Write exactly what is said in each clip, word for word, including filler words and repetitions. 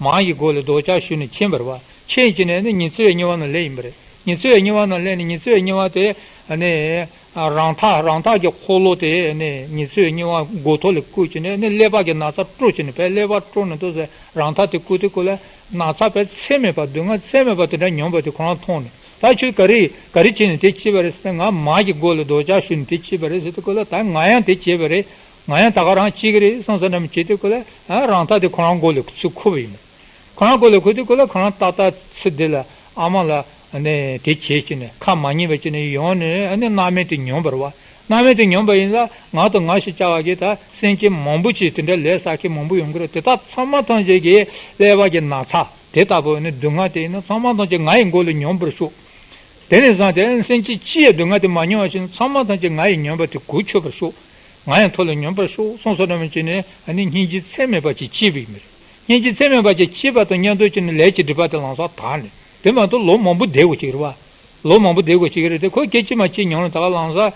མ་ཡི་སྒོ་ལས་ལྡོག་ཆ་ཞུ་ནས་ཕྱིན་པ་རེད་བ། ཕྱིན་བྱས་ནས་ནི་ཉི་ཚེ་བའི་དམྱལ་བ་ནང་སླེབས་ཡིན་པ་རེད། ཉི་ཚེ་བའི་དམྱལ་བ་ནང་སླེབས་ནས་ཉི་ཚེ་བའི་དམྱལ་བ་དེ་ནི་རང་མཐའ་རང་མཐའ་གི་འཁོར་ལོ་དེ་ནི་ཉི་ཚེ་བའི་དམྱལ་བ་མགོ་ཐོག་ལ་བཀུག་བྱས་ནས་ནི་ཀླད་པ་གི་ན་ཚ་དཀྲོག་བྱས་ནས་བས་ཀླད་པ་དཀྲོག་ནས་འདུག་ཟེར། རང་མཐའ་དེ་བཀུག་དུས་སྐབས་ལ་ན་ཚ་བས་ཚད་མེད་པ་སྡུག་བསྔལ་ཚད་མེད་པ་དེ་འདྲ་མྱོང་བ་དེ་ཁོ་རང་མཐོང་ནས། ད་ཁྱོད་ག་རེ་ག་རེ་བྱས་ནས་དེ་བྱས་པ་རེད་ཟེར་ན། ང་མ་གི་སྒོ་ལས་ལྡོག་ཆ་ཞུས་ནས་དེ་བྱས་པ་རེད་ཟེར་དུས་སྐབས་ལ། ད་ང་ཡང་དེ་བྱས་པ་རེད། ང་ཡང་ད་ག་རང་བྱེད་ཀྱི་རེད་བསམ་བསམ་འདྲ་མོ་བྱེད་དུས་སྐབས་ལ། ཨ། རང་མཐའ་དེ་ཁོ་རང་མགོ་ལས་ཚུར་ཁུར་བ་ཡིན། ཁོ་རང་མགོ་ལས་ཁུར་དུས་སྐབས་ལ་ཁོ་རང་ཏག་ཏག་ཚུར་དེ་ལ་ཨ་མ་ལ་ནས་དེ་བྱས་བྱས་ནས་ཁ་མ་ཉན་པ་བྱས་ནས་ཡོང་ནས། ཨ་ནི་རྣམ་སྨིན་དེ་མྱོང་བ་རེད་བ། རྣམ་སྨིན་དེ་མྱོང་བ་ཡིན་ལ། ང་དང་ང་ཞིག་བྱ་བ་གི་ད་སེམས་ཅན་མང་པོ་ཞིག་དེ་འདྲ་ལས་བསགས་མཁན་མང་པོ་ཡོང་གི་རེད། དེ་དག་ཚང་མ་ཐམས་ཅད་ཀྱི་ཀླད་པ་གི་ན་ཚ་དེ་ལྟ་བུ་ནི་སྡུག་བསྔལ་དེ་ཡིན་ན་ཚང་མ་ཐམས་ཅད་ང་ཡི་མགོ་ལས་མྱོང་བར་ཤོག་དེ་ནས་བཟུང་སྟེ་སེམས་ཅན་ཅི་ཡང་སྡུག་བསྔལ་དེ་མ་མྱོང་བ་ཞིག་ཚང་མ་ཐམས་ཅད་ང་ཡིས་མྱོང་བ་དེ་གོ་ཆོད་པར་ཤོག་ང་ཡང་ཐོག་ལ་མྱོང་བར་ཤོག་གསུངས་སོ་ནམ་བྱས་ནས། ཨ་ནི་སྙིང་རྗེ་ཚད་མེད་པ་ཅིག་སྐྱེས་པ་ཡིན་པ་རེད། སྙིང་རྗེ་ཚད་མེད་པ་ཅིག་སྐྱེས་པ་དང་མཉམ་དུ་བྱས་ནས་ལས་ཀྱི་སྒྲིབ་པ་དེ་ལམ་སང་དག་ནས། དེ་མ་གཏོགས་ལོ་མང་པོ་བསྡད་དགོས་ཀྱི་རེད་བ། ལོ་མང་པོ་བསྡད་དགོས་ཀྱི་རེད་དེ། ཁོ་སྐད་ཅིག་མ་གཅིག་མྱོང་ལ་ད་ག་ལམ་སང་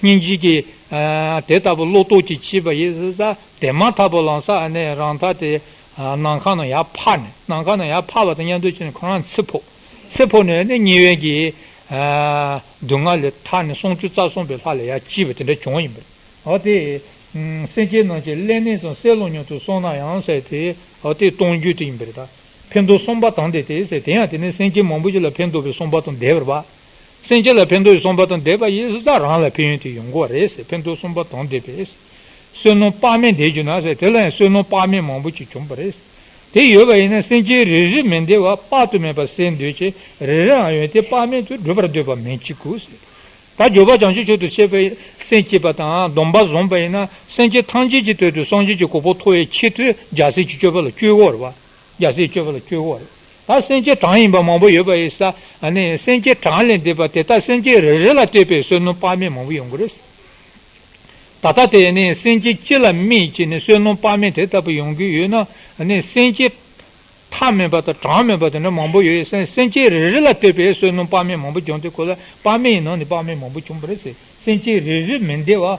སྙིང་རྗེ་གི་ཨ་དེ་ལྟ་བུ་བློ་རྟོག་ཅིག་སྐྱེས་པ་ཡིན་ཟེར་ས། དེ་མ་ཐག་པ་ལམ་སང་ཨ་ནི་རང་མཐའ་དེ་ཨ་ནམ་མཁའ་ནང་ཡར་འཕགས་ནས། ནམ་མཁའ་ནང་ཡར་འཕགས་པ་དང་མཉམ་དུ་བྱས་ནས་ཁོ་རང་འཚིར་ཕོག་འཚིར་ཕོག་ནས་ནི་དམྱལ་བའི་གི་ཨ་སྡུག་བསྔལ་ལས་ཐར་ནས་སུམ་ཅུ་རྩ་གསུམ་པའི་ལྷ་ལ་ཡར་སྐྱེས་པ་དེ་འདྲ་བྱུང་བ་ཡིན་པ་རེད། འོ་དེ། ཨ། སེམས་ཅན་རྣམས་ཀྱི་ཀླད་ནད་ཙམ་བསལ་ལོ་མྱུར་དུ་སོང་ན་ཡང་ཟེར་དེ། འོ་དེ་གཏོང་རྒྱུ་དེ་ཡིན་པ་རེད་ད། ཕན་འདོགས་གསུམ་པ་དང་ལྡན་ཏེ་ཟེར། དེ་ཡང་དེ་ནི་སེམས་ཅན་མང་པོ་ཞིག་ལ་ཕན་འདོགས་པའི་གསུམ་པ་དང་ལྡན་པ་རེད་པ། སེམས་ཅན་ལ་ཕན་འདོགས་པའི་གསུམ་པ་དང་ལྡན་པ་ཡིན་ཟེར་ཙང་རང་ལ་ཕན་ཡོན་དེ་ཡོང་གི་རེད་ཟེར། ཕན་འདོགས་གསུམ་པ་དང་ལྡན་པས། བསོད་ནམས་དཔག་མེད་ལྡན་གྱུར་ན་ཟེར། དེ་ལ་ཡང་བསོད་ནམས་དཔག་མེད་མང་པོ་ཞིག་བྱུང་བ་རེད། དེ་ཡོད་པ་ཡིན་ན་སེམས་ཅན་རེ་རེ་མི་བདེ་བ་དཔག་ཏུ་མེད་པ་བསལ་འདོད་ཅིང་། རེ་རེའང་ཡོན་ཏན་དཔག་མེད་དུ་སྒྲུབ་པར་འདོད་པ་མིན་ཅི་དགོས་ཟེར། ད་འགྱོད་པ་བྱང་ཆུབ་མཆོག་ཏུ་སྤྱད་པའི་སེམས་བསྐྱེད་པ་དང་སྡོམ་པ་བཟུང་བ་ཡིན་ན། སེམས་ཅན་ཐམས་ཅད་ཀྱི་དོན་དུ་སངས་རྒྱས་ཀྱི་གོ་འཕང་ཐོབ་པའི་ཆེད་དུ་རྒྱལ་སྲས་ཀྱི་སྤྱོད་པ་ལ་སྤྱོད་དགོས་རེད་པ། རྒྱལ་སྲས་ཀྱི་སྤྱོད་པ་ལ་སྤྱོད་དགོས་རེད། ད་སེམས་ཅན་གྲངས་ཡིན་པ་མང་པོ་ཡོད་པ་ཡིན་ས། ཨ་ནི་སེམས་ཅན་གྲངས་ལས་འདས་པ་དེ་ལྟར་སེམས་ཅན་རེ་རེ་ལ་ལྟོས་པའི་བསོད་ནམས་དཔག་མེད་མང་པོ་ཡོང་གི་རེད། ད་ལྟ་དེ་ནི་སེམས་ཅན་སྤྱི་ལ་དམིགས་བྱས་ནས་བསོད་ནམས་དཔག་མེད་དེ་ལྟ་བུ་ཡོང་གི་ཡོད་ན། ཨ་ནི་སེམས་ཅན་མཐའ་མེད་པ་དང་གྲངས་མེད་པ་དེ་འདྲ་མང་པོ་ཡོད། སེམས་སེམས་ཅན་རེ་རེ་ལ་ལྟོས་པའི་བསོད་ནམས་དཔག་མེད་མང་པོ་བྱུང་དུས་སྐབས་ལ་དཔག་མེད་ཡི་ནང་ནས་དཔག་མེད་མང་པོ་བྱུང་བ་རེད་ཟེར། སེམས་ཅན་རེ་རེ་མི་བདེ་བ་ཨ་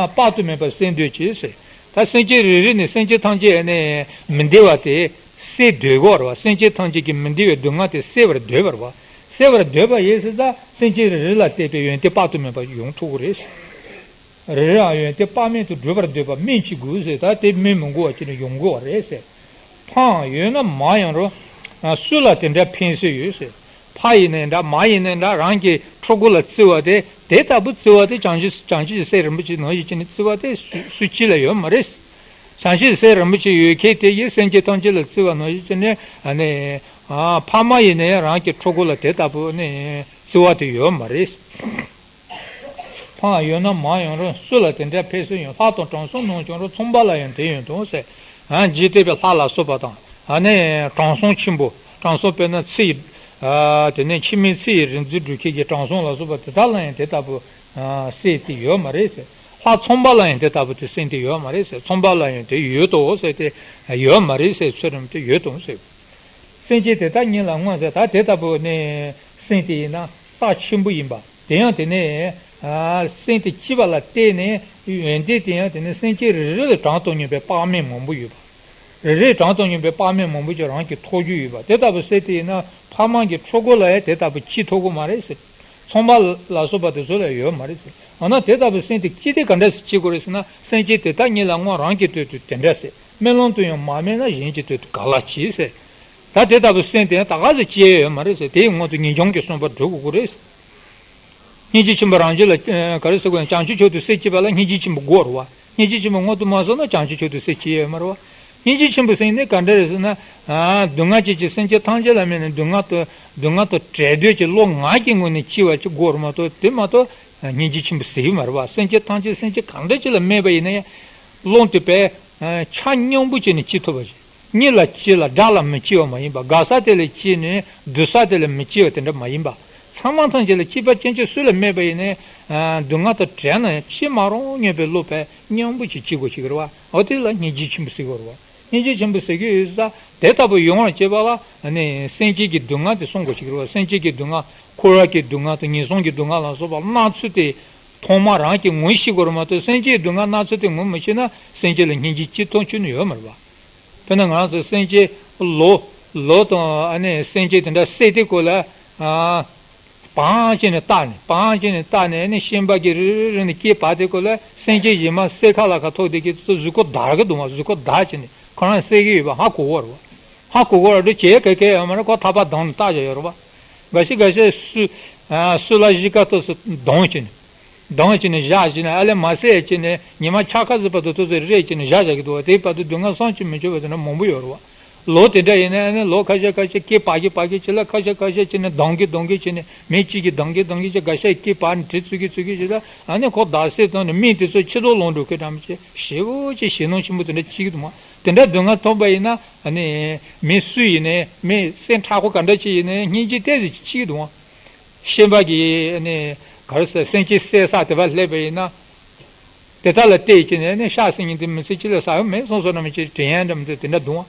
དཔག་ཏུ་མེད་པ་བསལ་འདོད་ཅིང་ཟེར། ད་སེམས་ཅན་རེ་རེ་ནས་སེམས་ཅན་ཐམས་ཅད་ནས་མི་བདེ་བ་དེ་བསལ་འདོད་དགོས་རེད་བ། སེམས་ཅན་ཐམས་ཅད་ཀྱི་མི་བདེ་བའི་སྡུག་བསྔལ་དེ་བསལ་བར་འདོད་པ་རེད་བ། བསལ་བར་འདོད་པ་ཡིན་ཟེར་ཙང་སེམས་ཅན་རེ་རེ་ལ་ལྟོས་པའི་ཡོན་ཏན་དཔག་ཏུ་མེད་པ་ཡོང་ཐུབ་ཀྱི་རེད། རེ་རེའང་ཡོན་ཏན་དཔག་མེད་དུ་སྒྲུབ་པར་འདོད་པ་སྨིན་ཅི་དགོས་ཟེར། ད་དེ་སྨིན་མི་དགོས་པ་ཅིག་ནི་ཡོང་དགོས་པ་རེད་ཟེར། ཕའང་ཡོད་ན་མ་ཡང་རུང་། སུ་ལ་དེ་འདྲ་ཕན་སྲོལ་ཡོད་ཟེར། ཕ་ཡིན་ནའི་འདྲ་མ་ཡིན་ནའི་འདྲ་རང་གི་ཕྲུ་གུ་ལ་བརྩི་བ་དེ། དེ་ལྟ་བུ་བརྩི་བ་དེ་བྱང་ཆུབ་བྱང་ཆུབ་སེམས་རིན་པོ་ཆེ་ནང་བཞིན་བྱས་ནས་བརྩི་བ་དེ་སུ་སུ་གཅིག་ལ་ཡོད་མ་རེད། བྱང་ཆུབ་སེམས་རིན་པོ་ཆེ་ཡོད་མཁན་དེ་ཡིས་སེམས་ཅན་ཐམས་ཅད་ལ་བརྩི་བ་ནང་བཞིན་བྱས་ནས་ཨ་ནི་ཨ་ཕ་མ་ཡིན་ནའི་རང་གི་ཕྲུ་གུ་ལ་དེ་ལྟ་བུ་ནི་བརྩི་བ་དེ་ཡོད་མ་རེད། ཕའང་ཡོད་ན་མ་ཡང་རུང་། སུ་ལ་དེ་འདྲ་ཕན་སྲོལ་ཡོད། ལྷ་དང་དྲང་སྲོང་རྣམས་ཀྱང་རུང་། ཚངས་པ་ལ་ཡང་དེ་ཡོད་དོ་ཟེར། ཨ་འཇིག་རྟེན་པའི་ལྷ་ལ་སོགས་པ་དང་། ཨ་ནི་དྲང་སྲོང་ཆེན་པོ། དྲང་སྲོང་དཔེར་ན་ཚེ་ཡི། ཨ་དེ་ནས་འཆི་མེད་ཚེ་ཡི་རིག་འཛིན་སྒྲུབ་མཁན་གྱི་དྲང་སྲོང་ལ་སོགས་པ་དེ་དག་ལ་ཡང་དེ་ལྟ་བུ་ཨ་སེམས་དེ་ཡོད་མ་རེད་ཟེར། ལྷ་ཚངས་པ་ལ་ཡང་དེ་ལྟ་བུ་དེ་སེམས་དེ་ཡོད་མ་རེད་ཟེར། ཚངས་པ་ལ་ཡང་དེ་ཡོད་དོ་ཟེར་ཏེ། ཡོད་མ་རེད་ཟེར། ཚུལ་རིམ་དེ་ཡོད་དོ་ཟེར། སེམས་ཅན་དེ་དག་ཉིད་ལ་མངོན་ཟེར། ད་དེ་ལྟ་བུ་ནི་སེམས་དེ་ཡིན་ན་རྩ་ཆེན་པོ་ཡིན་པ། དེ་ཡང་དེ་ནས་ཨ་སེམས་དེ་སྐྱེས་པ་ལ་བརྟེན་ནས་ཡོན་ཏན་དེ་ཡང་དེ་ནས་སེམས་ཅན་རེ་རེ་ལ་གྲངས་དང་མཉམ་པའི་དཔག་མེད་མང་པོ་ཡོད་པ། རེ་རེའི་གྲངས་དང་མཉམ་པའི་དཔག་མེད་མང་པོ་ཅིག་རང་གིས་ཐོབ་རྒྱུ་ཡོད་པ། དེ་ལྟ་བུ་སེམས་དེ་ཡིན་ན་ཕ་མ་གི་ཕྲུ་གུ་ལ་ཡང་དེ་ལྟ་བུ་གཅིག་ཐོབ་ཀྱི་མ་རེད་ཟེར། ཚངས་པ་ལ་སོགས་པ་དེ་ཚོ་ལ་ཡོད་མ་རེད་ཟེར། འོ་ན་དེ་ལྟ་བུ་སེམས་དེ་སྐྱེས་དུས་ག་འདྲ་སེ་སྐྱེ་དགོས་རེད་ཟེར་ན། སེམས་ཅན་དེ་དག་ཉིད་ལ་སྔོན་རང་གི་དོན་དུ་དེ་འདྲ་ཟེར། སྨོན་ལམ་དུ་ཡང་མ་སྨིན་ན་གཞན་གྱི་དོན་དུ་ག་ལ་བྱེད་ཟེར། ད་དེ་ལྟ་བུ་སེམས་དེ་ཡང་ད་ག་ཟེ་སྐྱེ་ཡོད་མ་རེད་ཟེར། དེའི་སྔོན་དུ་ངེས་འབྱུང་གི་བསམ་པ་སྒྲུབ་དགོས་ཀྱི་རེད། སྙིང་རྗེ་ཆེན་པོ་རང་རྒྱུད་ལ་ཨ་ག་རེ་ཟེར་དགོས་ཡང་། བྱང་ཆུབ་མཆོག་ཏུ་སེམས་བསྐྱེད་པ་ལ་སྙིང་རྗེ་ཆེན་པོ་དགོས་རེད་བ། སྙིང་རྗེ་ཆེན་པོ་སྔོན་དུ་མ་སོང་ན་བྱང་ཆུབ་མཆོག་ཏུ་སེམས་སྐྱེ་ཡོད་མ་རེད་བ། སྙིང་རྗེ་ཆེན་པོ་ཟེར་ནི་ག་འདྲ་རེད་ཟེར་ན། ཨ་སྡུག་བསྔལ་ཅན་གྱི་སེམས་ཅན་ཐམས་ཅད་ལ་དམིགས་ནས་སྡུག་བསྔལ་དུ་སྡུག་བསྔལ་དང་བྲལ་འདོད་ཀྱི་བློ་ངག་གི་ངོས་ནས་སྐྱེ་བ་ཅིག་དགོས་རེད་མ་གཏོགས། དེ་མ་གཏོགས་སྙིང་རྗེ་ཆེན་པོ་ཟེར་གྱི་མ་རེད་བ། སེམས་ཅན་ཐམས་ཅད་སེམས་ཅན་གང་འདྲ་ཅིག་ལ་དམིགས་པ་ཡིན་ན་ཡང་། བློ་དེ་བས་ཆ་སྙོམས་པོ་བྱས་ནས་སྐྱེ་ཐུབ་པ་ཞིག་གཉིད་ལ་སྐྱེ་ལ་དགྲ་ལ་མི་སྐྱེ་བ་མ་ཡིན་པ། དགའ་ས་དེ་ལ་སྐྱེས་ནས་སྡུག་ས་དེ་ལ་མི་སྐྱེ་བ་དེ་འདྲ་མ་ཡིན་པ། ཚང་མ་ཐམས་ཅད་ལ་སྐྱེས་པ་ཅན་གྱི་སུ་ལ་དམིགས་པ་ཡིན་ནའི་སྡུག་བསྔལ་དང་བྲལ་ན་ཡང་ཅི་མ་རུང་སྙམ་པའི་བློ་བས་སྙོམས་པོ་ཞིག་སྐྱེ་དགོས་ཤིག་རེད་བ། འོ་དེ་ལ་སྙིང་རྗེ་ཆེན་པོ་ཟེར་གྱི་རེད་བ། སྙིང་རྗེ་ཆེན་པོ་ཟེར་གྱི་ཡོད་ས་དེ་ལྟ་བུ་ཡོང་བར་བྱེད་པ་ལ་ནི་སེམས་ཅན་གྱི་སྡུག་བསྔལ་དེ་སྲུང་དགོས་ཤིག་རེད་བ། སེམས་ཅན་གྱི་སྡུག་བསྔལ། འཁོར་བ་གི་སྡུག་བསྔལ་དང་ངན་སོང་གི་སྡུག་བསྔལ་ལ་སོགས་པ་སྣ་ཚོགས་དེ་ཐོག་མ་རང་གིས་ངོ་ཤེས་དགོས་རེད་མ་གཏོགས། སེམས་ཅན་གྱི་སྡུག་བསྔལ་སྣ་ཚོགས་དེ་ངོ་མི་ཤེས་ན་སེམས་ཅན་ལ་སྙིང་རྗེ་སྐྱེ་ཐུབ་ཆོག་ནི་ཡོད་མ་རེད་བ། དཔེར་ན་ང་རང་ཚོ་སེམས་ཅན་ ལོ། ལོ་དང་ཨ་ནི་སེམས་ཅན་དེ་འདྲ་བསད་དེ་ཁོ་ལ། ཨ། བང་བྱས་ནས་བཏགས་ནས་བང་བྱས་ནས་བཏགས་ནས་ཨ་ནི་ཤན་པ་གིས་རེ་རེ་རེ་ནས་སྐེ་བག་དེ་ཁོ་ལ་སེམས་ཅན་གཞན་མ་བསད་ཁ་ལ་ཁ་ཐོག་དེ་གི་གཟུགས་པོ་འདར་གི་འདུག་མ། གཟུགས་པོ་འདར་བྱས་ནས་ཁོ་རང་བསད་གི་ཡོད་པ་ཧ་གོ་གོ་རེད་བ། ཧ་གོ་གོ་ར་འདྲ་བྱས་ག་གེ་ཡོད་མ་རེད། ཁོ་ཐག་པ་བསྡམས་ནས་བཏགས་བཞག་ཡོད་རེད་བ། འགའ་ཤས་འགའ་ཤས་སུ། ཨ། སུ་ལ་གཞིས་ཀ་ཏོག་སུ་བསྡམས་བྱས་ནས། བསྡམས་བྱས་ནས་བཞག་བྱས་ནས་ཨ་ལས་མ་བསད་བྱས་ནས་ཉི་མ་འཆར་ཁ་ཟིག་བར་དུ་ཏོག་ཙམ་རེད་བྱས་ནས་བཞག་བཞག་གི་འདུག་བ། དེའི་བར་དུ་སྡུག་བསྔལ་བསམ་གྱིས་མི་ཁྱབ་པ་དེ་འདྲ་མང་པོ་ཡོད་རེད་བ། ལོ་དེ་འདྲ་ཡིན་ན་ཨ་ནི་ལོ་ཁ་ཤས་ཁ་ཤས་སྐེ་བག་གི་བག་གི་བྱས་ལ་ཁ་ཤས་ཁ་ཤས་བྱས་ནས་བསྡམས་གི་བསྡམས་གི་བྱས་ནས་མི་གཅིག་གིས་བསྡམས་གི་བསྡམས་གི་བྱས། འགའ་ཤས་སྐེ་བག་ནས་གྲི་བཙུགས་གི་བཙུགས་གི་བྱས་ལ་ཨ་ནི་ཁོ་བདག་བསད་བཏང་ནས་མི་དེ་ཚོ་ཕྱི་ལོགས་ལོག་འགྲོ་མཁན་འདྲ་མི་བྱེད་ཞེ་པོ་ཅིག་ཞེད་སྣང་ཆེན་པོ་དེ་འདྲ་སྐྱེ་གི་འདུག་མ། དེ་འདྲ་སྡུག་བསྔལ་ཐོབ་པ་ཡིན་ན་ཨ་ནི་མི་སུ་ཡིན་ནའི་མི་སེམས་མཁྲེགས་པོ་ག་འདྲ་ཅིག་ཡིན་ནའི་སྙིང་རྗེ་ཏོག་ཙམ་ཅིག་སྐྱེ་གི་འདུག་མ། ཤན་པ་གིས་ནི་ག་རེ་ཟེར། སེམས་ཅན་བསད་ས་དེ་བ་སླེབས་པ་ཡིན་ན། དེ་དག་ལ་བལྟས་ཀྱི་ནས་ནི་ཤ་ཟེར་མཁན་དེ་མི་ཚེ་གཅིག་ལ་ཟ་ཡོད་མེད་སོང་སོང་ན་མི་ཅིག་དྲན་ཡ་འདྲ་མི་འདུག་དེ་འདྲ་འདུག་བ།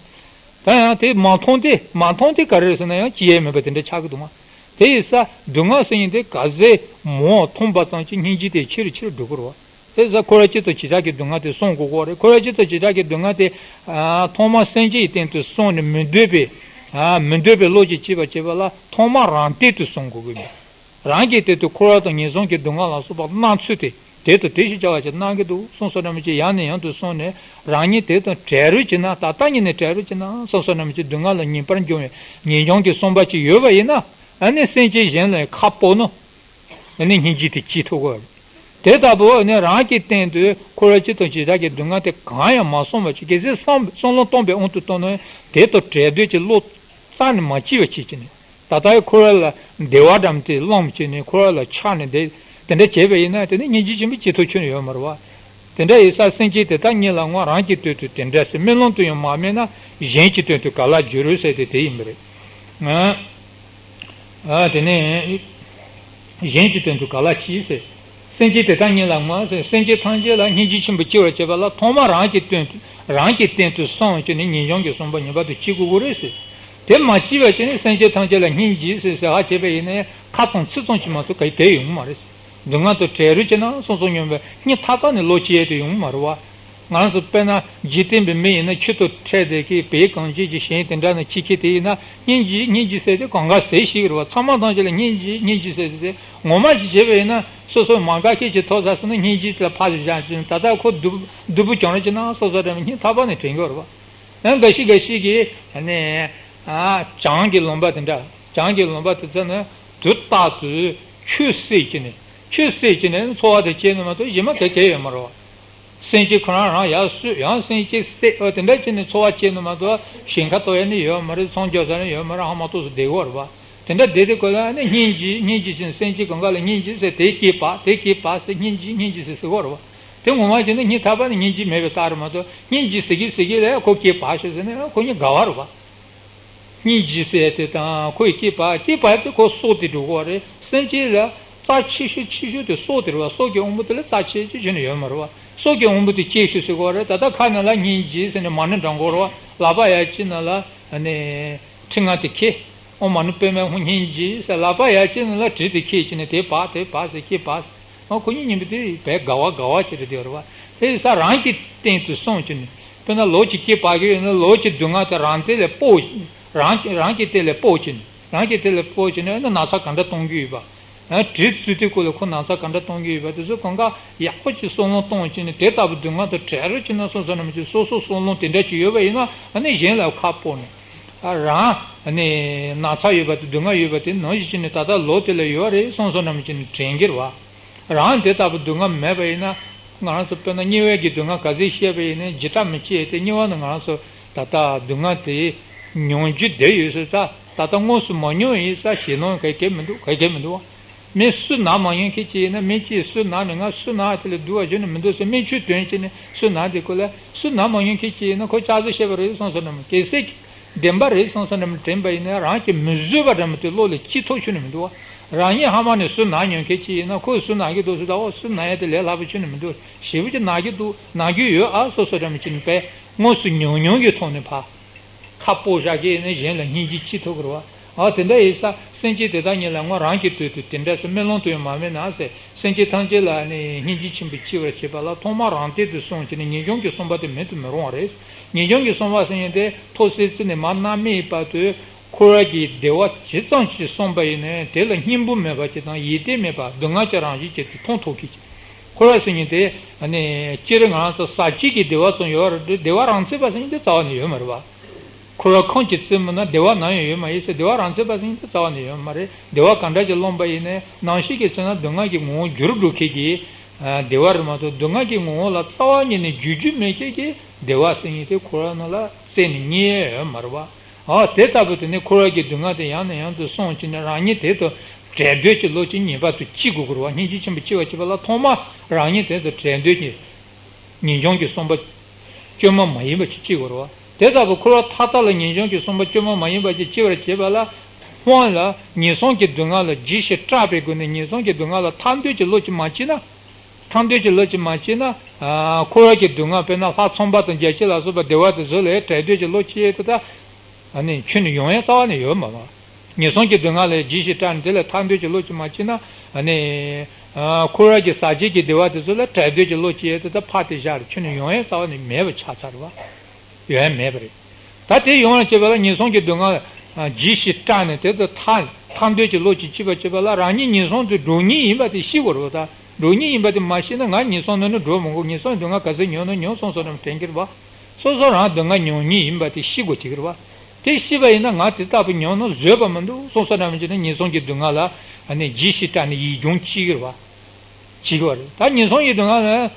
ད་ཡང་དེ་མ་མཐོང་དེ་མ་མཐོང་དེ་ག་རེ་རེད་ཟེར་ན་ཡང་སྐྱེ་ཡ་མེད་པ་དེ་འདྲ་ཆགས་ཀྱི་འདུག་བ། དེ་ཡིན་ས་སྡུག་བསྔལ་ཟེར་མཁན་དེ་ག་ཚད་མང་མཐོང་པ་ཙམ་གྱིས་སྙིང་རྗེ་དེ་ཆེ་རུ་ཆེ་རུ་འགྲོ་གི་རེད་བ། དེ་ས་འཁོར་བ་སྤྱི་དང་བྱེ་བྲག་གི་སྡུག་བསྔལ་དེ་བསམ་དགོས་ཀྱི་རེད། འཁོར་བ་སྤྱི་དང་བྱེ་བྲག་གི་སྡུག་བསྔལ་དེ། ཨ། ཐོག་མར་སེམས་ཅན་གྱི་སྟེང་དུ་བསམ་ནས་མི་འདོད་པའི། ཨ། མི་འདོད་པའི་བློ་ཅིག་སྐྱེས་པ་བྱས་པ་ལ་ཐོག་མར་རང་སྟེང་དུ་བསམ་དགོས་ཀྱི་མེད། རང་གི་སྟེང་དུ་འཁོར་བ་དང་ངན་སོང་གི་སྡུག་བསྔལ་ལ་སོགས་པ་སྣང་ཚུལ་དེ་དེ་དང་དེ་བཞིན་བྱ་བ་ཅིག་སྣང་གི་འདུག་བསམ་བསམ་ན་མི་ཅིག་ཡང་ནས་ཡང་དུ་བསམ་ནས་རང་ཉིད་དེ་དང་བྲལ་རོགས་བྱེད་ན། ད་ལྟ་ཉིད་ནས་བྲལ་རོགས་བྱེད་ན་བསམ་བསམ་ན་མི་ཅིག་སྡུག་བསྔལ་ལ་ངེས་པར་འབྱུང་བའི་ངེས་འབྱུང་གི་བསམ་པ་ཅིག་ཡོད་པ་ཡིན་ན། ཨ་ནི་སེམས་ཅན་གཞན་ལ་ཁ་སྤོ་ནོ། ཨ་ནི་སྙིང་རྗེ་དེ་སྐྱེ་ཐུབ་ཀྱི་རེད། དེ་ལྟ་བུ་ཨ་ནི་རང་གི་སྟེང་དུ་འཁོར་བ་སྤྱི་དང་བྱེ་བྲག་གི་སྡུག་བསྔལ་དེ་གང་ཡང་མ་བསམ་པ་ཅིག་གལ་སྲིད་བསམ་བསམ་བློ་གཏོང་བའི་དབང་དུ་བཏང་ན་དེ་དང་བྲལ་འདོད་ཀྱི་བློ་རྩ་ནས་མ་སྐྱེས་པ་བྱེད་ཀྱི་ནི། ད་ལྟའི་འཁོར་བ་ལ་བདེ་བ་འདྲ་མི་དེ་བླངས་བྱས་ནས་འཁོར་བ་ལ་ཆགས་ནས་བསྡད། དེ་འདྲ་བྱས་པ་ཡིན་ན་དེ་ནི་སྙིང་རྗེ་ཆེན་པོ་སྐྱེ་ཐུབ་ཁྱོན་ནས་ཡོད་མ་རེད་བ། དེ་འདྲ་ཡིན་ཙང་སེམས་ཅན་དེ་དག་ཉིད་ལ་ངོ་རང་གི་དོན་དུ་དེ་འདྲ་ཟེར་སྨོན་ལམ་དུ་ཡང་མ་སྨོན་ན་གཞན་གྱི་དོན་དུ་ག་ལ་འགྱུར་ཟེར་དེ་དེ་ཡིན་པ་རེད། ཨ། ཨ། དེ་ནས་གཞན་གྱི་དོན་དུ་ག་ལ་སྐྱིད་ཟེར། སེམས་ཅན་དེ་དག་ཉིད་ལ་ངོ་ཟེར། སེམས་ཅན་ཐམས་ཅད་ལ་སྙིང་རྗེ་ཆེན་པོ་སྐྱེ་བར་བྱེད་པ་ལ་ཐོག་མར་རང་གི་དོན་དུ་རང་གི་སྟེང་དུ་བསམ་བྱས་ནས་ངེས་འབྱུང་གི་བསམ་པ་ངེས་པར་དུ་སྐྱེ་དགོས་ཀྱི་རེད་ཟེར། དེ་མ་སྐྱེས་པ་བྱས་ནས་སེམས་ཅན་ཐམས་ཅད་ལ་སྙིང་རྗེ་ཟེར་ཟེར་ཧ་བྱས་པ་ཡིན་ན་ཁ་ཙམ་ཚིག་ཙམ་གྱིས་མ་གཏོགས་ག་གེ་ཡོང་གི་མ་རེད་ཟེར། སྡུག་བསྔལ་དང་བྲལ་རོགས་བྱེད་ན་བསམ་བསམ་སྙམ་པའི་སྙིང་ཐག་པ་ནས་བློ་སྐྱེ་ཡས་དེ་ཡོང་གི་མ་རེད་བ། ང་རང་ཚོ་དཔེར་ན་འཇིག་རྟེན་པའི་མི་ཡིན་ན་ཁྱི་དང་ཕྲད་བསྡད་ཀྱི་བེའུ་གངས་ཅན་གྱི་གཞན་དེ་འདྲ་ནས་འཆི་ཁྱི་དེ་ཡིན་ན་སྙིང་རྗེ་སྙིང་རྗེ་ཟེར་དེ་གང་ག་ཟེར་ཞིག་རེད་བ། ཚང་མ་ཐམས་ཅད་ལ་སྙིང་རྗེ་སྙིང་རྗེ་ཟེར་དེ་ངོ་མ་ཅིག་བྱས་པ་ཡིན་ན་སོ་སོ་མ་དགའ་སྐད་ཅིག་ཐོབ་ཚར་སོང་ན་སྙིང་རྗེ་དེ་ལ་ཕར་ཞིག་བཞག་ཅིང་ད་ལྟ་ཁོ་སྡུག་སྡུག་པོ་གྱོང་རེ་ཅིག་ན་སོ་སོ་རེ་སྙིང་ཐག་པ་ནས་དྲན་གྱི་རེད་བ། ཡང་འགའ་ཤས་འགའ་ཤས་ཀྱིས་ནས་བྱང་གི་ལུང་པ་དེ་འདྲ་བྱང་གི་ལུང་པ་དེ་ཚོ་ནི་དུས་རྟག་ཏུ་ཆུ་བསྲེས་ཀྱི་ནི་ཆུ་བསྲེས་ཀྱི་ནི་འཚོ་བ་དེ་སྐྱེལ་ནི་མ་གཏོགས་གཞན་མ་ག་གེ་ཡོད་མ་རེད་བ། སེམས་ཅན་ཁོ་རང་རང་ཡར་གསོས་ཡང་སེམས་ཅན་བསད་འོ་དེ་འདྲ་བྱས་ནས་འཚོ་བ་སྐྱེལ་ནི་མ་གཏོགས་ཞིང་ཁ་གཏོར་ཡ་ནི་ཡོད་མ་རེད། ཚོང་རྒྱག་ས་ནི་ཡོད་མ་རེད། ཧ་མ་གཏོགས་སུ་བསྡད་ཡོད་རེད་བ། དེ་འདྲ་བསྡད་དེ་ཁོ་ལ་ནི་སྙིང་རྗེ་སྙིང་རྗེ་བྱས་ནས་སེམས་ཅན་གང་ག་ལ་སྙིང་རྗེ་ཟེར་དེ་སྐྱེས་པ་དེ་སྐྱེས་པ་ཟེར་སྙིང་རྗེ་སྙིང་རྗེ་ཟེར་ཟེར་གོ་རེད་བ། དེ་ངོ་མ་བྱས་ན་སྙིང་ཐག་པ་ནས་སྙིང་རྗེ་མེད་པའི་རྟགས་རེད་མ་གཏོགས་སྙིང་རྗེ་ཟེར་གི་ཟེར་གི་ལ་ཁོ་སྐྱེས་པ་ཞིག་ཟེར་ནས་ཁོ་གཉིས་དགའ་བ་རེད་བ། སྙིང་རྗེ་ཟེར་དེ་དང་ཁོའི་སྐྱེས་པ་སྐྱེས་པ་དེ་ཁོ་སྲོག་དེ་འགྲོ་གི་རེད། སེམས་ཅན་ལ་རྩ་ཆེ་ཤོས་ཆེ་ཤོས་དེ་སྲོག་དེ་རེད་བ། སྲོག་གི་དབང་པོ་དེ་ལ་རྩ་ཆེ་ཆེ་བྱས་ནས་ཡོད་མ་རེད་བ། སྲོག་གི་དབང་པོ་དེ་གཅེས་ཤོས་ཟེར་གི་རེད། ད་ལྟ་ཁ་ནང་ལ་སྙིང་རྗེ་ཟེར་ནས་མ་ཎི་བགྲང་གི་རེད་བ། ལག་པ་ཡ་གཅིག་ནང་ལ་ནི་ཁྲི་ལྔ་དེ་ཁྱེར། ཨོཾ་མ་ཎི་པདྨེ་ཧཱུྃ་སྙིང་རྗེ་ཟེར། ལག་པ་ཡ་གཅིག་ནང་ལ་གྲི་དེ་ཁྱེར་བྱས་ནས་དེ་བག་དེ་བག་ཟེར་ཁྱེར་བག་ཟེར། ཨ་ཁོ་གཉིས་མཉམ་པོ་དེ་བས་དགའ་བ་དགའ་བ་ཅིག་རེད་དེ་རེད་བ། དེ་ཡིན་ཙང་རང་གི་སྟེང་དུ་བསམ་བྱས་ནས་དཔེར་ན་ལོ་གཅིག་སྐྱེས་པ་གི་ཡོད་ན་ལོ་གཅིག་སྡུག་བསྔལ་དེ་རང་སྟེང་ལ་སྤོ། རང་རང་གི་སྟེང་ལ་སྤོ་བྱས་ནས་རང་གི་སྟེང་ལ་སྤོ་བྱས་ནས་ཨ་ནི་ན་ཚ་ག་འདྲ་གཏོང་གི་ཡོད་པ། ཡང་གྲི་བཙུགས་དུས་སྐབས་ལ་ཁོ་ན་ཚ་ག་འདྲ་གཏོང་གི་ཡོད་པ་དེ་ཚོ་གང་ག་ཡག་པོ་ཅིག་བསམ་བློ་གཏོང་བྱས་ནས་དེ་ལྟ་བུ་སྡུག་བསྔལ་དང་བྲལ་རོགས་བྱས་ན་བསམ་བསམ་ན་མི་བྱེད། སོ་སོ་བསམ་བློ་དེ་འདྲ་ཅིག་ཡོད་པ་ཡིན་ན་ཨ་ནི་གཞན་ལ་ཁ་སྤོ་ནས་ཨ་རང་ཨ་ནི་ན་ཚ་ཡོད་པ་དེ་སྡུག་བསྔལ་ཡོད་པ་དེ་ནང་བཞིན་བྱས་ནས་ད་ལྟ་ལོ་དེ་ལ་ཡོད་རེད་བསམ་བསམ་ན་མི་བྱེད་ནས་དྲན་གྱི་རེད་བ། རང་དེ་ལྟ་བུ་སྡུག་བསྔལ་མེད་པ་ཡིན་ན་ང་རང་ཚོ་དཔེར་ན་དམྱལ་བའི་གི་སྡུག་བསྔལ་ག་ཚོད་བཤད་པ་ཡིན་ན་ཇི་ལྟར་མི་སྐྱེ་དེ་དམྱལ་བ་ནི་ང་རང་ཚོ་ད་ལྟ་སྡུག་བསྔལ་དེ་མྱོང་རྒྱུ་བསྡད་ཡོད་ཟེར་ད་ད་ལྟ་དངོས་སུ་མ་མྱོང་ཡིན་ས་ཞེད་སྣང་ག་གེ་མི་འདུག་ག་གེ་མི་འདུག་བ། མི་སུ་ན་མ་མྱོང་མཁན་ཅིག་ཡིན་ན་མི་གཅིག་སུ་ན་ནས་ང་སུ་ན་དེ་ལས་སྡུག་བ་བྱུང་ནས་མི་འདུག་ཟེར་སྨན་བཅོས་དོན་བྱས་ནས་སུ་ན་དེ་ཁོ་ལ་སུ་ན་མ་མྱོང་མཁན་ཅིག་ཡིན་ན་ཁོ་ལྕགས་ཟེར་བཤད་པ་རེད་བསམ་བསམ་ན་མི་གལ་སྲིད་བདེན་པ་རེད་བསམ་བསམ་ན་མི་དྲན་པ་ཡིན་ན་རང་གི་མི་བཟོད་པ་འདྲ་མི་དེ་བློ་ལ་སྐྱེ་ཐུབ་ཆོག་ནི་མི་འདུག་བ། རང་ཉིད་ཧ་མ་ནས་སུ་ན་མྱོང་མཁན་ཅིག་ཡིན་ན་ཁོས་སུ་ན་གི་འདུག་ཟེར་ད་འོ་སུ་ན་ཡ་དེ་ལས་སླ་པོ་ཆོག་ནི་མི་འདུག་ཞེ་པོ་ཅིག་ན་གི་འདུག་ན་གི་ཡོད་ཨ་སོ་སོ་འདྲ་མི་ཅིག་ནི་པས་དངོས་སུ་མྱོང་མྱོང་གི་ཐོག་ནས་ཕ། ཁ་སྤོ་བཞག་གི་ནི་གཞན་ལ་སྙིང་རྗེ་སྐྱེ་ཐུབ་ཀྱི་རེད་བ། ཨ་དེ་འདྲ་ཡིན་ས་སེམས་ཅན་དེ་དག་ཉིད་ལ་ངོ་རང་གི་དོན་དུ་དེ་འདྲ་སེ་སྨོན་ལམ་དུ་ཡང་མ་སྨོན་ན་ཟེར། སེམས་ཅན་ཐམས་ཅད་ལ་ནི་སྙིང་རྗེ་ཆེན་པོས་སྐྱེ་བར་བྱེད་པ་ལ་ཐོག་མར་རང་སྟེང་དུ་སོང་བྱས་ནས་ངེས་འབྱུང་གི་བསམ་པ་དེ་མེད་དུ་མི་རུང་བ་རེད། ངེས་འབྱུང་གི་བསམ་པ་ཟེར་མཁན་དེ་ཐོག་སེ་ཚེ་ནས་མར་རྣམ་སྨིན་བར་དུ་འཁོར་བ་གི་བདེ་བ་ཇི་ཙམ་ཅིག་བསམ་པ་ཡིན་ནའི་དེ་ལ་སྙིང་པོ་མེད་པ་ཅིག་དང་ཡིད་བརྟན་མེད་པ་སྡུག་བསྔལ་གྱི་རང་བཞིན་ཅིག་ཏུ་མཐོང་ཐུབ་མཁན་ཅིག་འཁོར་བ་ཟེར་མཁན་དེ་ནི་སྤྱིར་ང་རང་ཚོ་ཟག་བཅས་ཀྱི་བདེ་བ་ཙམ་ཡོད་རེད། བདེ་བ་རང་མཚན་པ་ཟེར་མཁན་དེ་རྩ་བ་ནས་ཡོད་མ་རེད་བ། འཁོར་བ་ཁམས་ཀྱི་རྩེ་མོ་ན་བདེ་བ་ནམ་ཡང་ཡོད་མ་ཡིན་ཟེར། བདེ་བ་རང་མཚན་པ་ཟེར་མཁན་དེ་རྩ་བ་ནས་ཡོད་མ་རེད། བདེ་བ་ག་འདྲ་ཅིག་བླངས་པ་ཡིན་ནའི་ནམ་ཞིག་གི་ཚེ་ན་སྡུག་བསྔལ་གྱི་ངོ་བོ་འགྱུར་འགྲོ་མཁན་གྱི་ཨ་བདེ་བ་རེད་མ་གཏོགས་སྡུག་བསྔལ་གྱི་ངོ་བོ་ལ་རྩ་བ་ཉིད་ནས་འགྱུར་རྒྱུ་མེད་མཁན་གྱི་བདེ་བ་ཟེར་མཁན་དེ་འཁོར་བ་ནང་ལ་རྩད་ནས་རྙེད་ཡ་ཡོད་མ་རེད་བ། ཨ་དེ་ལྟ་བུ་དེ་ནི་འཁོར་བ་གི་སྡུག་བསྔལ་དེ་ཡང་ནས་ཡང་དུ་བསམ་བྱས་ནས་རང་ཉིད་དེ་དང་བྲལ་འདོད་ཀྱི་བློ་ཅིག་ངེས་པར་དུ་སྐྱེ་དགོས་ཀྱི་རེད་བ། སྙིང་རྗེ་ཆེན་པོས་སྐྱེ་བར་བྱེད་པ་ལ་ཐོག་མར་རང་ཉིད་དེ་དང་བྲལ་འདོད་ཀྱི་ངེས་འབྱུང་གི་བསམ་པ་བཅོས་མ་མ་ཡིན་པ་ཅིག་སྐྱེ་དགོས་རེད་བ། དེ་ལྟ་བུ་འཁོར་བ་མཐའ་དག་ལ་ངེས་འབྱུང་གི་བསམ་པ་བཅོས་མ་མ་ཡིན་པ་ཅིག་སྐྱེ་བར་བྱེད་པ་ལ། སྔོན་ལ་ངན་སོང་གི་སྡུག་བསྔལ་ལ་ཇི་ཞིག་སྐྲག་པའི་སྒོ་ནས་ངན་སོང་གི་སྡུག་བསྔལ་ལ་ཐར་འདོད་ཀྱི་བློ་ཅིག་མ་སྐྱེས་ན། ཐར་འདོད་ཀྱི་བློ་ཅིག་མ་སྐྱེས་ན། ཨ་འཁོར་བ་གི་སྡུག་བསྔལ་དཔེར་ན་ལྷ་ཚངས་པ་དང་བརྒྱ་བྱིན་ལ་སོགས་པ་བདེ་བ་དེ་ཚོ་ལ་བྲལ་འདོད་ཀྱི་བློ་སྐྱེས་ཏེ་ད། ཨ་ནི་ཁྱོན་ནས་ཡོང་ཡ་རྩ་བ་ནས་ཡོད་མ་རེད། ངན་སོང་གི་སྡུག་བསྔལ་ལ་ཇི་ཞིག་སྐྲག་ནས་དེ་ལས་ཐར་འདོད་ཀྱི་བློ་ཅིག་མ་སྐྱེས་ན། ཨ་ནི་ཨ་འཁོར་བ་གི་ཟག་བཅས་ཀྱི་བདེ་བ་དེ་ཚོ་ལ་བྲལ་འདོད་ཀྱི་བློ་སྐྱེས་ཏེ་ད་ཕར་དེ་བཞག་རེད། ཁྱོན་ནས་ཡོང་ཡ་རྩ་བ་ནས་མེད་པ་ཆགས་ཚར་བ། ཡོང་ཡ་མེད་པ་རེད། ད་དེ་ཡོང་བར་བྱེད་པ་ལ་ངན་སོང་གི་སྡུག་བསྔལ་ཨ་ཇི་ཞིག་སྐྲག་ནས་དེ་དུ་ཐར་ཐར་འདོད་ཀྱི་བློ་ཅིག་སྐྱེས་པ་བྱེད་པ་ལ་རང་ཉིད་ངན་སོང་དུ་འགྲོ་ཉེན་ཡིན་པ་དེ་ཤེས་དགོས་རེད་བ། ད་འགྲོ་ཉེན་ཡིན་པ་དེ་མ་ཤེས་ན་ང་ངན་སོང་ནང་ནས་འགྲོ་མི་དགོས། ངན་སོང་གི་སྡུག་བསྔལ་ག་ཚོད་མྱོང་ན་མྱོང་སོང་སོང་རེད་དྲན་གྱི་རེད་བ། སོ་སོ་རང་སྡུག་བསྔལ་མྱོང་ཉེན་ཡིན་པ་དེ་ཤེས་དགོས་ཀྱི་རེད་བ། དེ་ཤེས་པ་ཡིན་ན་ང་དེ་ལྟ་བུ་མྱོང་ན་བཟོད་པ་མི་འདུག་སོང་སོང་རེད་མི་བྱེད་ན་ངན་སོང་གི་སྡུག་བསྔལ་ལ་ཨ་ནི་ཇི་ཞིག་སྐྲག་ནས་ཡིད་འབྱུང་སྐྱེ་གི་རེད་བ། བྱེད་ཀྱི་བ་རེད། ད་ངན་སོང་གི་སྡུག་བསྔལ་ལ་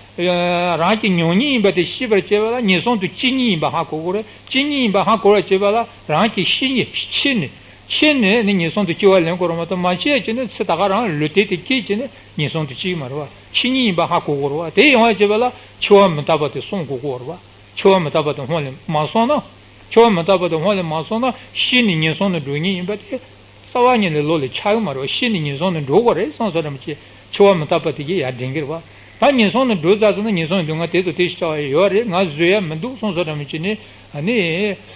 རང་གི་མྱོང་ཉེན་ཡིན་པ་དེ་ཤེས་པར་བྱེད་པ་ལ་ངན་སོང་དུ་སྐྱེ་ཉེན་ཡིན་པ་ཧ་གོ་དགོས་རེད། སྐྱེ་ཉེན་ཡིན་པ་ཧ་གོ་བར་བྱེད་པ་ལ་རང་གི་ཤེས་ཉེན་ཕྱི་ནས་ཕྱི་ནས་ནི་ངན་སོང་དུ་སྐྱེ་བ་ལེན་དགོས་རེད་མ་གཏོགས་མ་སྐྱེས་བྱས་ནས་ཚེ་ད་ག་རང་ལུས་རྟེན་དེ་སྐྱེས་བྱས་ནས་ངན་སོང་དུ་སྐྱེ་གི་མ་རེད་བ། སྐྱེ་ཉེན་ཡིན་པ་ཧ་གོ་དགོས་རེད་བ། དེ་ཡོང་བར་བྱེད་པ་ལ་འཆི་བ་མི་རྟག་པ་དེ་བསམ་དགོས་ཀྱི་རེད་བ། འཆི་བ་མི་རྟག་པ་དེ་སྔོན་ལ་མ་སོང་ན། འཆི་བ་མི་རྟག་པ་དེ་སྔོན་ལ་མ་སོང་ན་ཤི་ནས་ངན་སོང་དུ་འགྲོ་ཉེན་ཡིན་པ་དེ་རྩ་བ་ཉིད་ནས་བློ་ལ་འཆར་གི་མ་རེད་བ། ཤི་ནས་ངན་སོང་དུ་འགྲོ་དགོས་རེད་བསམ་སོང་རེད་མ་གཏོགས་འཆི་བ་མི་རྟག་པ་དེ་གིས་ཡར་འདྲེན་གི་རེད་བ། ད་ངན་སོང་དུ་འགྲོ་ཚར་སོང་ན་ངན་སོང་དུ་ང་དེ་ཚོ་དེ་ཞིག་བྱ་བ་ཡོད་རེད། ང་བཟོད་ཡ་མི་འདུག་བསམ་སོང་རེད་མ་གཏོགས་ནི་ཨ་ནི་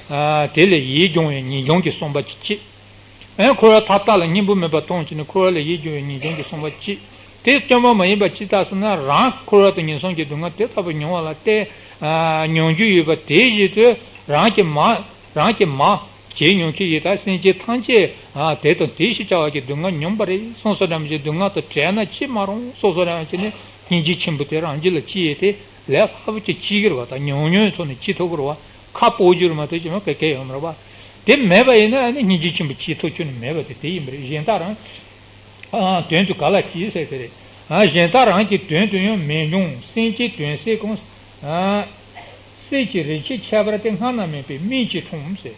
ཨ་དེ་ལས་ཡིད་འབྱུང་བའི་ངེས་འབྱུང་གི་བསམ་པ་ཅིག་སྐྱེ། ཨེ་འཁོར་བ་མཐའ་དག་ལ་སྙིང་པོ་མེད་པར་མཐོང་བྱས་ནས་འཁོར་བ་ལས་ཡིད་འབྱུང་བའི་ངེས་འབྱུང་གི་བསམ་པ་སྐྱེ། དེ་བཅོས་མ་མ་ཡིན་པ་ཅི་ལྟར་ཟེར་ན་རང་འཁོར་བ་དང་ངན་སོང་གི་སྡུག་བསྔལ་དེ་ལྟ་བུ་མྱོང་བ་ལ་བརྟེན། ཨ་མྱོང་རྒྱུ་ཡོད་པ་དེ་བཞིན་དུ་རང་གི་མ་རང་གི་མ་བྱས་མྱོང་མཁན་ཡིན་ད་སེམས་ཅན་ཐམས་ཅད་ཨ་དེ་དང་དེ་ཞེས་བྱ་བ་གི་སྡུག་བསྔལ་མྱོང་བ་རེད་བསམ་སོང་རེད་མ་གཏོགས་སྡུག་བསྔལ་དང་བྲལ་ན་ཅི་མ་རུང་བསམ་སོང་རེད་མ་གཏོགས་ནི་སྙིང་རྗེ་ཆེན་པོ་དེ་རང་རྒྱུད་ལ་སྐྱེས་ཡོད་དེ་ལས་སླ་པོ་ཅིག་སྐྱེ་གི་རེད་བ། ད་ཉུང་ཉུང་ཐོག་ནས་སྐྱེ་ཐུབ་ཀྱི་རེད་བ། ཁ་སྤོ་རྒྱུ་རེད་མ་གཏོགས་ཅི་མ་གལ་གལ་ཡོད་མ་རེད་བ། དེ་མེད་པ་ཡིན་ན་ཨ་ནི་སྙིང་རྗེ་ཆེན་པོ་སྐྱེ་ཐུབ་རྒྱུ་ནི་མེད་པ་དེ་དེ་ཡིན་པ་རེད། གཞན་དག་རང་ཨ་དོན་དུ་ག་ལ་སྐྱེ་ཟེར་དེ་རེད། ཨ་གཞན་དག་རང་གི་དོན་དུ་ཡང་མི་འབྱུང་། སེམས་ཅན་དོན་སེལ་གང་། ཨ་སེམས་ཀྱི་རིག་བྱེད་ཁྱད་པར་དེ། སྔ་ན་མེད་པའི་སྨན་གྱིས་འཁྲུངས་ཟེར།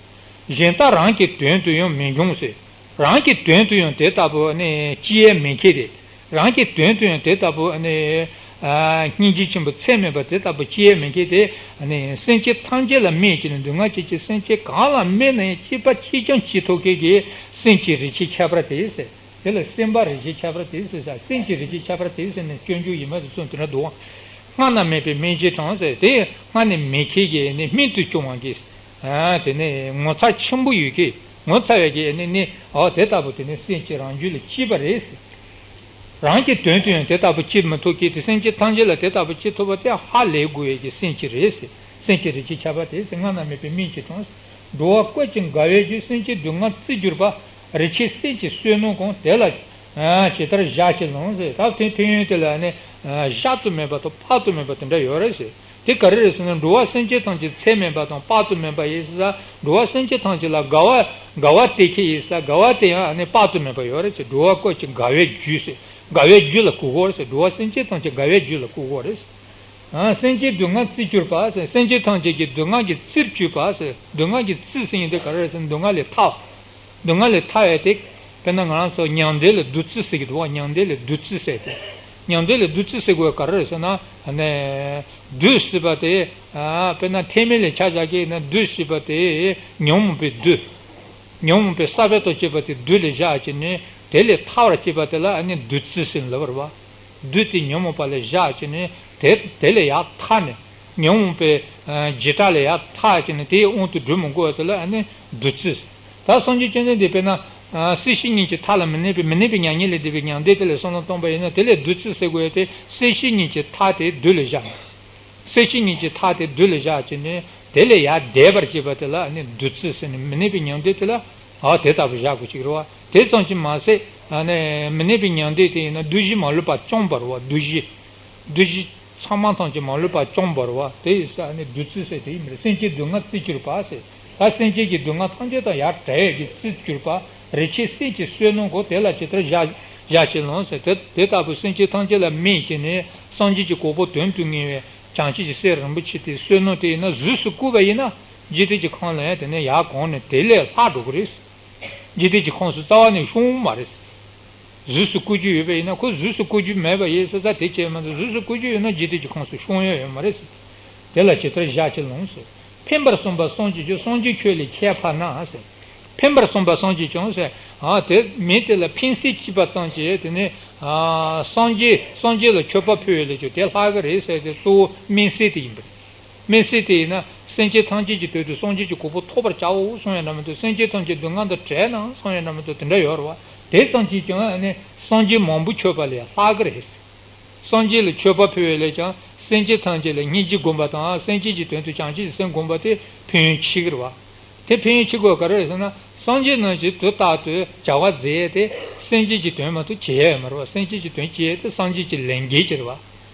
གཞན་དག་རང་གི་དོན་དུ་ཡང་མི་འབྱུང་ཟེར། རང་གི་དོན་དུ་ཡང་དེ་ལྟ་བུ་ནི་སྐྱེ་ཡས་མེད་མཁན་རེད། རང་གི་དོན་དུ་ཡང་དེ་ལྟ་བུ་ནི་ཨ་སྙིང་རྗེ་ཆེན་པོ་ཚད་མེད་པ་དེ་ལྟ་བུ་སྐྱེ་ཡས་མེད་མཁན་དེ་ནི་སེམས་ཅན་ཐམས་ཅད་ལ་སྨན་བྱས་ནས་སྡུག་བསྔལ་སྐྱེད་ཀྱི་སེམས་ཅན་གང་ལ་སྨན་ན་ཡང་གཅིག་པ་གཅིག་རྐྱང་སྐྱེ་ཐུབ་མཁན་གྱི་སེམས་ཀྱི་རིག་བྱེད་ཁྱད་པར་དེ་ཟེར། དེ་ལ་སེམས་པ་རིག་བྱེད་ཁྱད་པར་དེ་ཟེར་ས། སེམས་ཀྱི་རིག་བྱེད་ཁྱད་པར་དེ་ཟེར་ནས་སྤྱོད་འཇུག་ཡིན་མ་དེ་ཚོ་དེ་འདྲ་འདུག་སྔ་ན་མེད་པའི་སྨན་གྱིས་འཁྲུངས་ཟེར། དེ་སྔ་ནས་མེད་མཁན་གྱི་ནི་སྨན་དུ་བྱུང་བ་གི། ཨ་དེ་ནི་ངོ་མཚར་ཆེན་པོ་ཡོད་ཀི། ངོ་མཚར་བའི་གི་ནི་ནི་ཨོ་དེ་ལྟ་བུ་དེ་ནི་སེམས་ཀྱི་རང་རྒྱུད་ལ་སྐྱེས་པ་རེད་ཟེར། རང་གི་དོན་དུ་ཡང་དེ་ལྟ་བུ་སྐྱེ་མི་ཐུབ་ཀི། དེ་སེམས་ཅན་ཐམས་ཅད་ལ་དེ་ལྟ་བུ་སྐྱེ་ཐུབ་པ་དེ་ཧ་ལས་དགོས་ཡས་ཀྱི་སེམས་ཀྱི་རེད་ཟེར། སེམས་ཀྱི་རིག་བྱེད་ཁྱད་པར་དེ་ཟེར། སྔ་ན་མེད་པའི་སྨན་གྱིས་འཁྲུངས། འགྲོ་བ་ཀུན་གྱི་དགའ་བའི་རྒྱུ། སེམས་ཅན་སྡུག་བསྔལ་རྩིས་གྱུར་པ། རིག་བྱེད་སེམས་ཀྱི་བསོད་ནམས་གང་། དེ་ལ་ཇི་ལྟར་བཞག་ཅེས་ལོངས་ཟེར། ད་དེ་ཕན་ཡོན་དེ་ལ་ནི་བཞག་ཏུ་མེད་པ་དང་དཔག་ཏུ་མེད་པ་དེ་འདྲ་ཡོད་རེད་ཟེར། དེ་ག་རེ་རེད་ཟེར་ན་འགྲོ་བ་སེམས་ཅན་ཐམས་ཅད་ཚད་མེད་པ་དང་དཔག་ཏུ་མེད་པ་ཡིན་ས། འགྲོ་བ་སེམས་ཅན་ཐམས་ཅད་ལ་དགའ་བ་དགའ་བ་སྟེར་མཁན་ཡིན་ས། དགའ་བ་དེ་ཡང་ནི་དཔག་ཏུ་མེད་པ་ཡོད་རེད་ཟེར། འགྲོ་བ་ཀུན་གྱི་དགའ་བའི་རྒྱུ་ཟེར། དགའ་བའི་རྒྱུ་ལ་གོ་དགོས་རེད་ཟེར། འགྲོ་བ་སེམས་ཅན་ཐམས་ཅད་དགའ་བའི་རྒྱུ་ལ་གོ་དགོས་རེད་ཟེར། ཨ་སེམས་ཅན་སྡུག་བསྔལ་རྩིས་གྱུར་པ་ཟེར། སེམས་ཅན་ཐམས་ཅད་ཀྱི་སྡུག་བསྔལ་གྱི་རྩིར་གྱུར་པ་ཟེར། སྡུག་བསྔལ་གྱི་རྩིས་ཟེར་མཁན་དེ་ག་རེ་རེད་ཟེར་ན་སྡུག་བསྔལ་ལས་ཐར། སྡུག་བསྔལ་ལས་ཐར་ཡས་དེ། དཔེར་ན་ང་རང་ཚོ་མྱང་འདས་ལ་བདུད་རྩི་ཟེར་གྱི་འདུག་བ། མྱང་འདས་ལ་བདུད་རྩི་ཟེར་ཏེ། མྱང་འདས་ལ་བདུད་རྩི་ཟེར་དགོས་ག་རེ་རེད་ཟེར་ན། ཨ་ནི་བདུད་ཟེར་བ་དེ། ཨ་དཔེར་ན་ཐེག་དམན་ལ་ཆ་བཞག་གི་ན་བདུད་ཟེར་བ་དེ་ཉོན་མོངས་པའི་བདུད། ཉོན་མོངས་པའི་ས་བོན་དང་བཅས་པ་དེ་བདུད་ལ་བཞག་བྱས་ནས་དེ་ལས་ཐར་བར་བྱེད་པ་དེ་ལ་ཨ་ནི་བདུད་རྩི་ཟེར་ལབ་པ་རེད་བ། བདུད་དེ་ཉོན་མོངས་པ་ལ་བཞག་བྱས་ནས་དེ་དེ་ལས་ཡར་ཐར་ནས་ཉོན་མོངས་པའི་ཨ་འཇིགས་སྐྲག་ལས་ཡར་ཐར་བྱས་ནས་དེའི་དབང་དུ་འགྲོ་མི་དགོས་པ་དེ་ལ་ཨ་ནི་བདུད་རྩི། ད་ ད་སངས་རྒྱས་བཅོམ་ལྡན་འདས་དཔེར་ན། ཨ། སྲིད་ཞི་གཉིས་ཀྱི་མཐའ་ལ་མི་གནས་པའི་མི་གནས་པའི་མྱ་ངན་ལས་འདས་པའི་མྱང་འདས་དེ་ལ་བསམ་བློ་བཏང་པ་ཡིན་ན། དེ་ལས་བདུད་རྩི་ཟེར་དགོས་ཡ་དེ་སྲིད་ཞི་གཉིས་ཀྱི་མཐའ་དེ་བདུད་ལ་བཞག་སྲིད་ཞི་གཉིས་ཀྱི་མཐའ་དེ་བདུད་ལ་བཞག་བྱས་ནས། དེ་ལས་ཡར་འདས་པར་བྱེད་པ་དེ་ལ་ནི་བདུད་རྩི་ཟེར་ནས། མི་གནས་པའི་མྱང་འདས་དེ་ལ། ཨ། དེ་ལྟ་བུ་བཞག་དགོས་ཀྱི་རེད་བ། དེ་ཙམ་གྱིས་མ་ཟད། ཨ་ནི་མི་གནས་པའི་མྱང་འདས་དེ་ཡིན་ན་བདུད་བཞི་མ་ལུས་པ་བཅོམ་པ་རེད་བ། བདུད་བཞི། བདུད་བཞི་ཚང་མ་ཐམས་ཅད་མ་ལུས་པ་བཅོམ་པ་རེད་བ། དེ་ཡིན་ཙང་ནི་བདུད་རྩི་ཟེར་དེ་ཡིན་པ་རེད། སེམས་ཅན་སྡུག་བསྔལ་རྩི་གྱུར་པ་ཟེར། ད་སེམས་ཅན་གྱི་སྡུག་བསྔལ་ཐམས་ཅད་དང་ཡར་བྲལ་བའི་གི་རྩི་གྱུར་པ། རིན་ཆེན་གསེར་གྱི་བསོད་ནམས་ཀྱིས་དེ་ལ་ཇི་ལྟར་བཞག་བཞག་བྱས་ལོངས་ཟེར། དེ་དེ་ལྟ་བུའི་སེམས་ཅན་ཐམས་ཅད་ལ་སྨིན་བྱས་ནས། སངས་རྒྱས་ཀྱི་གོ་འཕང་དོན་དུ་གཉེར་བའི་བྱང་ཆུབ་ཀྱི་སེམས་རིན་པོ་ཆེ་དེ། བསོད་ནམས་དེ་ཡིན་ན་གཟུགས་སུ་བཀུར་བ་ཡིན་ན། འཇིག་རྟེན་གྱི་ཁམས་ལ་ཡང་དེ་ནས་ཡར་གོང་ནས་དེ་ལས་ལྷག་འགྲོ་གི་རེད། འཇིག་རྟེན་གྱི་ཁམས་སུ་རྩ་བ་ནས་ཤོང་མ་རེད། གཟུགས་སུ་བཀུར་རྒྱུ་ཡོད་པ་ཡིན་ན། ཁོ་གཟུགས་སུ་བཀུར་རྒྱུ་མེད་པ་ཡིན་ཟེར་ཙང་དེ་བྱས་མ་གཏོགས། གཟུགས་སུ་བཀུར་རྒྱུ་ཡོད་ན་འཇིག་རྟེན་གྱི་ཁམས་སུ་ཤོང་ཡ་ཡོད་མ་རེད་ཟེར། དེ་ལ་ཇི་ལྟར་བཞག་བྱས་ལོངས་ཟེར། ཕན་པར་གསུངས་པ་སངས་རྒྱས་ཀྱིས། སངས་རྒྱས་ཁྱོད་ལས་ཁྱད་འཕགས་ན་ཟེར། ཕན་པར་གསུངས་པ་སངས་རྒྱས་ཀྱིས་ཟེར། ཨ། དེ་མི་དེ་ལ་ཕན་སེམས་སྐྱེས་པ་ཙམ་གྱིས་དེ་ནི། ཨ། སངས་རྒྱས་སངས་རྒྱས་ལ་མཆོད་པ་ཕུལ་བ་ལས་ཀྱང་དེ་ལྷག་གི་རེད་ཟེར་ཏེ། གཙོ་བོ་སྨོན་སེམས་དེ་ཡིན་པ་རེད། སྨོན་སེམས་དེ་ཡིན་ན། སེམས་ཅན་ཐམས་ཅད་ཀྱི་དོན་དུ་སངས་རྒྱས་ཀྱི་གོ་འཕང་ཐོབ་པར་བྱའོ་གསུངས་ཡ་འདྲ་མི་འདུག་སེམས་ཅན་ཐམས་ཅད་སྡུག་བསྔལ་དུ་བྲལ་ན་གསུངས་ཡ་འདྲ་མི་འདུག་དེ་འདྲ་ཡོད་རེད་བ། དེ་ཙམ་གྱིས་ཀྱང་ཨ་ནི་སངས་རྒྱས་མང་པོ་མཆོད་པ་ལས་ལྷག་གི་རེད། སངས་རྒྱས་ལ་མཆོད་པ་ཕུལ་བ་ལས་ཀྱང་སེམས་ཅན་ཐམས་ཅད་ལ་སྙིང་རྗེ་བསྒོམ་པ་དང་། སེམས་ཅན་གྱི་དོན་དུ་བྱང་ཆུབ་ཀྱི་སེམས་བསྒོམ་པ་དེ་ཕན་ཡོན་ཆེ་གི་རེད་བ། དེ་ཕན་ཡོན་ཆེ་དགོས་ག་རེ་རེད་ཟེར་ན། སངས་རྒྱས་རྣམས་ཀྱིས་དུས་རྟག་ཏུ་བྱ་བ་མཛད་དེ། སེམས་ཅན་གྱི་དོན་མ་གཏོགས་བྱེད་ཡ་ཡོད་མ་རེད་བ། སེམས་ཅན་གྱི་དོན་བྱེད་ཡ་དེ་སངས་རྒྱས་ཀྱི་ལས་འགན་ཅིག་རེད་བ།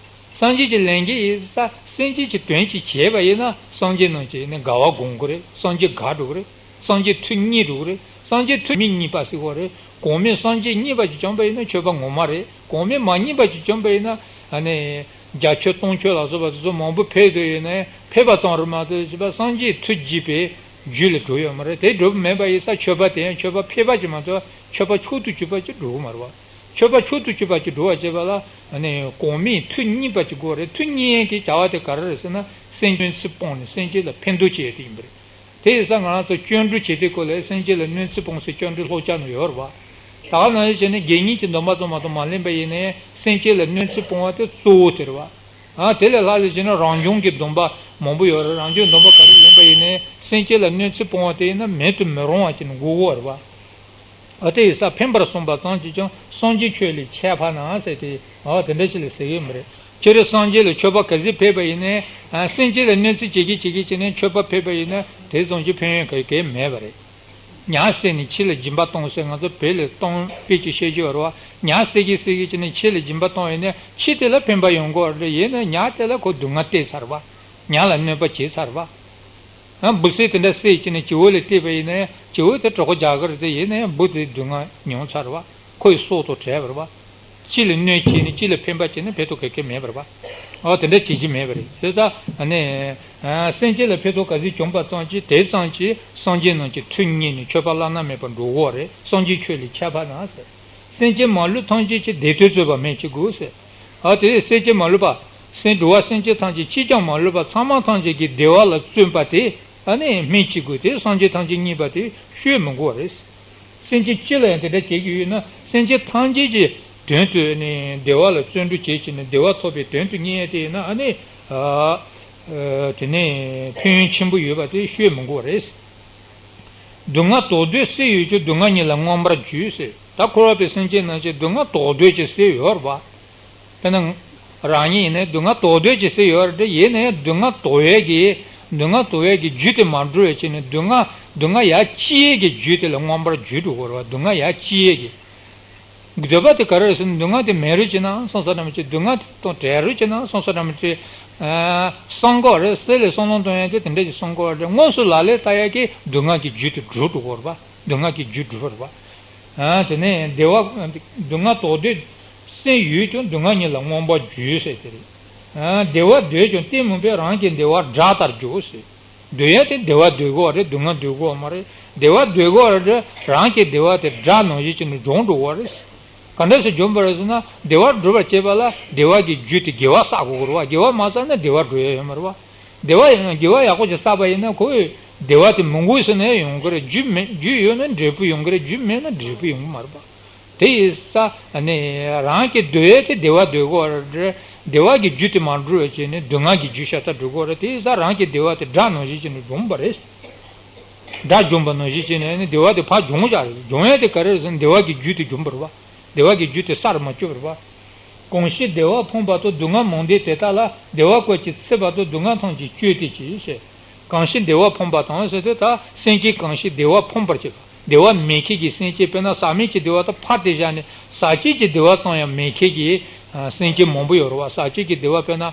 སངས་རྒྱས་ཀྱི་ལས་འགན་ཡིན་ཙང་། སེམས་ཅན་གྱི་དོན་ཅིག་བྱས་པ་ཡིན་ན། སངས་རྒྱས་རྣམས་ཀྱིས་ནི་དགའ་བ་སྒོམ་གྱི་རེད། སངས་རྒྱས་དགའ་འགྲོ་གི་རེད། སངས་རྒྱས་ཐུགས་མཉེས་འགྲོ་གི་རེད། སངས་རྒྱས་ཐུགས་མཉེས་པ་ཟེར་གྱི་རེད། གོང་མའི་སངས་རྒྱས་མཉེས་པ་ཅིག་བྱུང་པ་ཡིན་ན་མཆོད་པ་ངོ་མ་རེད། གོང་མའི་མ་མཉེས་པ་ཅིག་བྱུང་པ་ཡིན་ན། ཨ་ནི་བརྒྱ་མཆོད་སྟོང་མཆོད་ལ་སོགས་པ་དེ་ཚོ་མང་པོ་ཕུལ་དུ་ཡོད་ནའི་ཕན་པ་ཙམ་རེད་མ་གཏོགས། བྱས་པ་སངས་རྒྱས་ཐུགས་དགྱེས་པའི་རྒྱུ་ལ་གྲུབ་ཡོད་མ་རེད། དེ་གྲུབ་མེད་པ་ཡིན་ཙང་། མཆོད་པ་དེ་ཡང་མཆོད་པ་ཕལ་པ་ཅིག་མ་གཏོགས། མཆོད་པ་མཆོག་ཏུ་གྱུར་པ་ཅིག་འགྲུབ་ཀྱི་མ་རེད་བ། མཆོད་པ་མཆོག་ཏུ་གྱུར་པ་ཅིག་འགྲུབ་པར་བྱེད་པ་ལ། ཨ་ནི་གོང་མའི་ཐུགས་མཉེས་པ་ཅིག་དགོས་རེད། ཐུགས་མཉེས་ཡས་ཀྱི་བྱ་བ་དེ་ག་རེ་རེད་ཟེར་ན། སེམས་ཅན་གནོད་འཚེ་སྤངས་ནས་སེམས་ཅན་ལ་ཕན་ཐོགས་བྱེད་ཡས་དེ་ཡིན་པ་རེད། དེ་ཡིན་ཙང་ང་རང་ཚོ་སྐྱབས་འགྲོ་བྱེད་དུས་སྐབས་ལ། སེམས་ཅན་ལ་གནོད་འཚེ་སྤོང་སའི་སྐྱབས་འགྲོའི་བསླབ་བྱ་ནི་ཡོད་རེད་བ། ད་ག་ནང་བཞིན་བྱས་ནས་དགེ་བསྙེན་གྱི་སྡོམ་པ་ཙམ་མ་གཏོགས་མ་ལེན་པ་ཡིན་ནའི། སེམས་ཅན་ལ་གནོད་འཚེ་སྤོང་བ་དེ་གཙོ་བོ་དེ་རེད་བ། ཨ། དེ་ལས་ལྷག་ལས་བྱས་ན་རང་བྱུང་གི་སྡོམ་པ་མང་པོ་ཡོད་རེད། རང་བྱུང་སྡོམ་པ་ག་རེ་ཡིན་པ་ཡིན་ནའི། སེམས་ཅན་ལ་གནོད་འཚེ་སྤོང་བ་དེ་ཡིན་ན་མེད་དུ་མི་རུང་བ་ཅིག་ནི་དགོས་ཀྱི་ཡོད་རེད་བ། ཨ། དེ་ཡིན་ཙང་ཕན་པར་གསུངས་པ་ཙམ་གྱིས་ཀྱང་སངས་རྒྱས་ཁྱོད་ལས་ཁྱད་འཕགས་ན་ཟེར་ཏེ། ཨ། དེ་འདྲ་ཅིག་ལ་ཟེར་གྱི་ཡོད་མ་རེད། ཁྱེད་རང་སངས་རྒྱས་ལ་མཆོད་པ་ག་ཚོད་ཕུལ་བ་ཡིན་ནའི། ཨ། སེམས་ཅན་ལ་གནོད་འཚེ་བྱེད་ཀྱི་བྱེད་ཀྱི་བྱས་ནས་མཆོད་པ་ཕུལ་བ་ཡིན་ན། དེ་ཙམ་གྱིས་ཕན་ཡོན་ག་གེ་མེད་པ་རེད། ཉ་བསད་ནས་ཁྱི་ལ་སྦྱིན་པ་གཏོང་ཟེར། ང་ཚོ་བོད་ལ་གཏམ་དཔེ་ཅིག་བཤད་ཀྱི་ཡོད་རེད་བ། ཉ་བསད་ཀྱི་བསད་ཀྱི་བྱས་ནས་ཁྱི་ལ་སྦྱིན་པ་གཏོང་ཡིན་ནའི། ཁྱི་དེ་ལ་ཕན་པ་ཡོང་གི་ཡོད་རེད། ཡིན་ནའི་ཉ་དེ་ལ་ཁོ་སྡུག་བསྔལ་སྟེར་ཚར་བ། ཉ་ལ་གནོད་པ་བྱས་ཚར་བ། ཨ། འབུ་སྲིན་དེ་འདྲ་བསད་བྱས་ནས་བྱི་བོ་ལ་གཏད་པ་ཡིན་ན། བྱི་བོ་དེ་གྲོད་ཁོག་རྒྱགས་ཀྱི་རེད་དེ། ཡིན་ནའི་འབུ་དེ་སྡུག་བསྔལ་མྱོང་ཚར་བ། ཁོའི་སྲོག་དང་བྲལ་བ་རེད་བ། ཅི་ལ་གནོད་བྱས་ནས་ཅི་ལ་ཕན་པ་བྱས་ནས་ཕན་ཐོགས་ག་གེ་མེད་པ་རེད་བ། ཨ། དེ་འདྲ་བྱེད་ཀྱི་མེད་པ་རེད། བྱས་ཙང་ཨ་ནི། ཨ། སེམས་ཅན་ལ་ཕན་ཐོགས་ག་ཚོད་བྱུང་པ་ཙམ་གྱིས། དེ་ཙམ་གྱིས་སངས་རྒྱས་རྣམས་ཀྱི་ཐུགས་མཉེས་ནས་མཆོད་པ་བླ་ན་མེད་པ་འགྲུབ་ཀྱི་ཡོད་རེད། སངས་རྒྱས་ཁྱོད་ལས་ཁྱད་འཕགས་ན་ཟེར། སེམས་ཅན་མ་ལུས་ཐམས་ཅད་ཀྱི་བདེ་དོན་བརྩོན་པ་སྨོས་ཅི་དགོས་ཟེར། ཨ། དེ་སེམས་ཅན་མ་ལུས་པ། སེམས་འགྲོ་བ་སེམས་ཅན་ཐམས་ཅད་གཅིག་ཀྱང་མ་ལུས་པ་ཚང་མ་ཐམས་ཅད་ཀྱི་བདེ་བ་ལ་བརྩོན་པ་དེ། ཨ་ནི་སྨོས་ཅི་དགོས། དེ་སངས་རྒྱས་ཐམས་ཅད་མཉེས་པ་དེ་ཤོད་མི་དགོས་པ་རེད། སེམས་ཅན་སྤྱི་ལ་ཡང་དེ་འདྲ་བྱེད་ཀྱི་ཡོད་ན། སེམས་ཅན་ཐམས་ཅད་ཀྱི་དོན་དུ་ནི་བདེ་བ་ལ་བརྩོན་འགྲུས་བྱེད་ཀྱི་ནི། བདེ་བ་ཐོབ་པའི་དོན་དུ་གཉེར་ཡས་དེ་ཡིན་ན། ཨ་ནི། ཨ། དེ་ནི་ཕན་ཡོན་ཆེན་པོ་ཡོད་པ་དེ་ཤོད་མི་དགོས་པ་རེད། སྡུག་བསྔལ་དོགས་འདོད་སེལ་ཡོད་ཀྱང་། སྡུག་བསྔལ་ཉིད་ལ་མངོན་པར་བརྗོད་ཟེར། ད་འཁོར་བ་པའི་སེམས་ཅན་རྣམས་ཀྱི་སྡུག་བསྔལ་དོགས་འདོད་ཀྱི་སེལ་ཡོད་རེད་པ། དེ་ན་རང་ཉིད་ཡིན་ནའི་སྡུག་བསྔལ་དོགས་འདོད་ཀྱི་སེལ་ཡོད་རེད། ཡིན་ནའི་སྡུག་བསྔལ་དོགས་ཡས་ཀྱི། སྡུག་བསྔལ་དོགས་ཡས་ཀྱི་རྒྱུ་དེ་མ་འགྲུབ་པ་བྱས་ནས། སྡུག་བསྔལ་སྡུག་བསྔལ་ཡར་སྐྱེ་ཡས་ཀྱི་རྒྱུ་དེ་ལ་མངོན་པར་བརྗོད་འགྲོ་དགོས་རེད་པ། སྡུག་བསྔལ་ཡར་སྐྱེ་ཡས་ཀྱི། འདོད་པ་དེ་ག་རེ་རེད་ཟེར་ན། སྡུག་བསྔལ་དེ་མེད་རོགས་བྱས་ན་སོང་ས་འདྲ་མི་བྱེད། སྡུག་བསྔལ་དེ་དང་བྲལ་རོགས་བྱས་ན་སོང་ས་འདྲ་མི་བྱེད། ཨ། སངས་རྒྱས་རེད། སེམས་ལ་བསམ་བློ་གཏོང་ཡས་དེ་དེ་འདྲ་ཞིག་སངས་རྒྱས་རེད། དངོས་སུ་ལག་ལེན་བསྟར་ཡས་ཀྱི་སྡུག་བསྔལ་གྱི་རྒྱུ་དེ་འགྲུབ་འགྲོ་དགོས་རེད་པ། སྡུག་བསྔལ་གྱི་རྒྱུ་འགྲུབ་རེད་པ། ཨ། དེ་ནས་བདེ་བ། སྡུག་བསྔལ་དོགས་འདོད་སེམས་ཡོད་ཀྱང་། སྡུག་བསྔལ་ཉིད་ལ་མངོན་པར་བརྗོད་ཟེར་དེ་རེད། ཨ། བདེ་བ་འདོད་ཀྱང་གཏི་མུག་པས། རང་གི་བདེ་བ་དགྲ་ལྟར་འཇོག་ཟེར། འདོད་ཡ་དེ་བདེ་བ་འདོད་དགོས་པ་རེད། སྡུག་བསྔལ་འདོད་དགོས་པ་མ་རེད། བདེ་བ་འདོད་དགོས་པ་རེད། རང་གི་བདེ་བ་དེ་དགྲ་ནང་བཞིན་བྱས་ནས་སྦྱོང་འགྲོ་དགོས་པ་རེད། ག་འདྲ་སེ་སྦྱོང་བ་རེད་ཟེར་ན། བདེ་བ་སྒྲུབ་པར་བྱེད་པ་ལ་བདེ་བ་གི་རྒྱུ་དེ་དགེ་བ་བསགས་དགོས་རེད་པ། དགེ་བ་མ་བསགས་ན་བདེ་བ་སྒྲུབ་ཡ་ཡོད་མ་རེད་པ། བདེ་བ་ཡིན་ན། དགེ་བ་ཡག་པོ་ཞིག་བསགས་པ་ཡིན་ན། ཁོ་བདེ་བ་དེ་མི་དགོས་ཟེར་ན་ཡོང་གི་རེད། རྒྱུ་མེད། རྒྱུ་ཡོད་ན་འབྲས་བུ་ཡོང་གི་རེད། རྒྱུ་མེད་ན་འབྲས་བུ་ཡོང་གི་མ་རེད་པ། དེ་ཡིན་ཙང་ནི་རང་གི་འདོད་ཡས་དེ་བདེ་བ་འདོད་དགོས་རེད། བདེ་བ་གི་རྒྱུ་དེ་མ་འགྲུབ་པ་བྱས་ནས་སྡུག་བསྔལ་གྱི་རྒྱུ་ཤ་སྟག་འགྲུབ་དགོས་རེད། དེ་ཡིན་ཙང་རང་གི་བདེ་བ་དེ་དགྲ་ནང་བཞིན་བྱས་ནས་སྒྲུབ་པ་རེད། དགྲ་འཇོམས་པ་ནང་བཞིན་བྱས་ནས་ནི་བདེ་བ་དེ་ཕར་སྦྱོང་བཞག་རེད། སྦྱོང་ཡ་དེ་ག་རེ་རེད་ཟེར་ན་བདེ་བ་གི་རྒྱུ་དེ་སྦྱོང་བར་བ། བདེ་བ་གི་རྒྱུ་དེ་སར་མ་བཅུག་པར་བ། གང་ཞིག་བདེ་བ་ཕོངས་པ་དང་སྡུག་བསྔལ་མང་འདས་དེ་དག་ལ་བདེ་བ་ཀུན་གྱིས་ཚིམ་པ་དང་སྡུག་བསྔལ་ཐམས་ཅད་གཅོད་དེ་གྱིས་ཞེས། གང་ཞིག་བདེ་བ་ཕོངས་པ་དང་ཟེར་དུས་ད་སེམས་ཅན་གང་ཞིག་བདེ་བ་ཕོངས་པར་བྱེད་པ། བདེ་བ་མེད་མཁན་གྱི་སེམས་ཅན། དཔེར་ན་ཟག་མེད་ཀྱི་བདེ་བ་དང་ཕར་དེ་བཞག་ནས་ཟག་བཅས་ཀྱི་བདེ་བ་ཙམ་ཡང་མེད་མཁན་གྱི་སེམས་ཅན་མང་པོ་ཡོད་རེད་བ། ཟག་བཅས་ཀྱི་བདེ་བ་དཔེར་ན་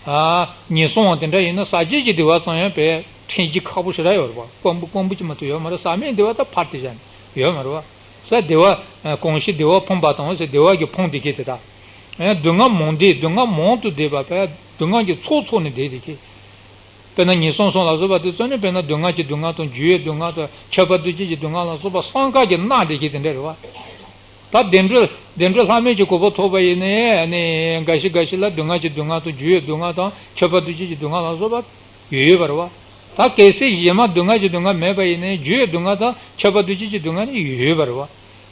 ཨ་ངན་སོང་བ་དེ་འདྲ་ཡིན་ན་ཟག་བཅས་ཀྱི་བདེ་བ་ཙམ་ཡང་བས་འཕྲད་རྒྱུ་ཁག་པོ་ཞེ་དྲག་ཡོད་རེད་བ། དཀོན་པོ་དཀོན་པོ་ཅིག་མ་གཏོགས་ཡོད་མ་རེད། ཟག་མེད་བདེ་བ་དང་ཕར་དེ་བཞག་ནས་ཡོད་མ་རེད་བ། ས་བདེ་བ། གང་ཞིག་བདེ་བ་ཕོངས་པ་དང་ཟེར་བདེ་བ་གིས་ཕོངས་བསྡད་མཁན་དེ་དག་སྡུག་བསྔལ་མང་འདས། སྡུག་བསྔལ་མང་དུ་འདས་པ་བས་སྡུག་བསྔལ་གྱི་ཚོགས་འཚོགས་ནས་བསྡད་བསྡད་མཁན། དཔེར་ན་ངན་སོང་གསུམ་ལ་སོགས་པ་དེ་ཚོ་ནི་དཔེར་ན་སྡུག་བསྔལ་གྱི་སྡུག་བསྔལ་དང་རྒྱུ་ཡི་སྡུག་བསྔལ་དང་ཁྱབ་པ་འདུ་བྱེད་ཀྱི་སྡུག་བསྔལ་ལ་སོགས་པ་བསམ་ག་གི་མནར་བསྡད་མཁན་དེ་འདྲ་རེད་བ། ད་བདེ་འགྲོ་བདེ་འགྲོ་ལྷ་མོ་གི་གོ་འཕང་ཐོབ་པ་ཡིན་ནའི་ནི་འགའ་ཞིག་འགའ་ཞིག་ལ་སྡུག་བསྔལ་གྱི་སྡུག་བསྔལ་དང་རྒྱུ་ཡི་སྡུག་བསྔལ་དང་ཁྱབ་པ་འདུ་བྱེད་ཀྱི་སྡུག་བསྔལ་ལ་སོགས་པ་ཡོད་ཡོད་པ་རེད་བ། ད་གལ་སྲིད་གཞན་མ་སྡུག་བསྔལ་གྱི་སྡུག་བསྔལ་མེད་པ་ཡིན་ནའི་རྒྱུ་ཡི་སྡུག་བསྔལ་དང་ཁྱབ་པ་འདུ་བྱེད་ཀྱི་སྡུག་བསྔལ་ནི་ཡོད་ཡོད་པ་རེད་བ།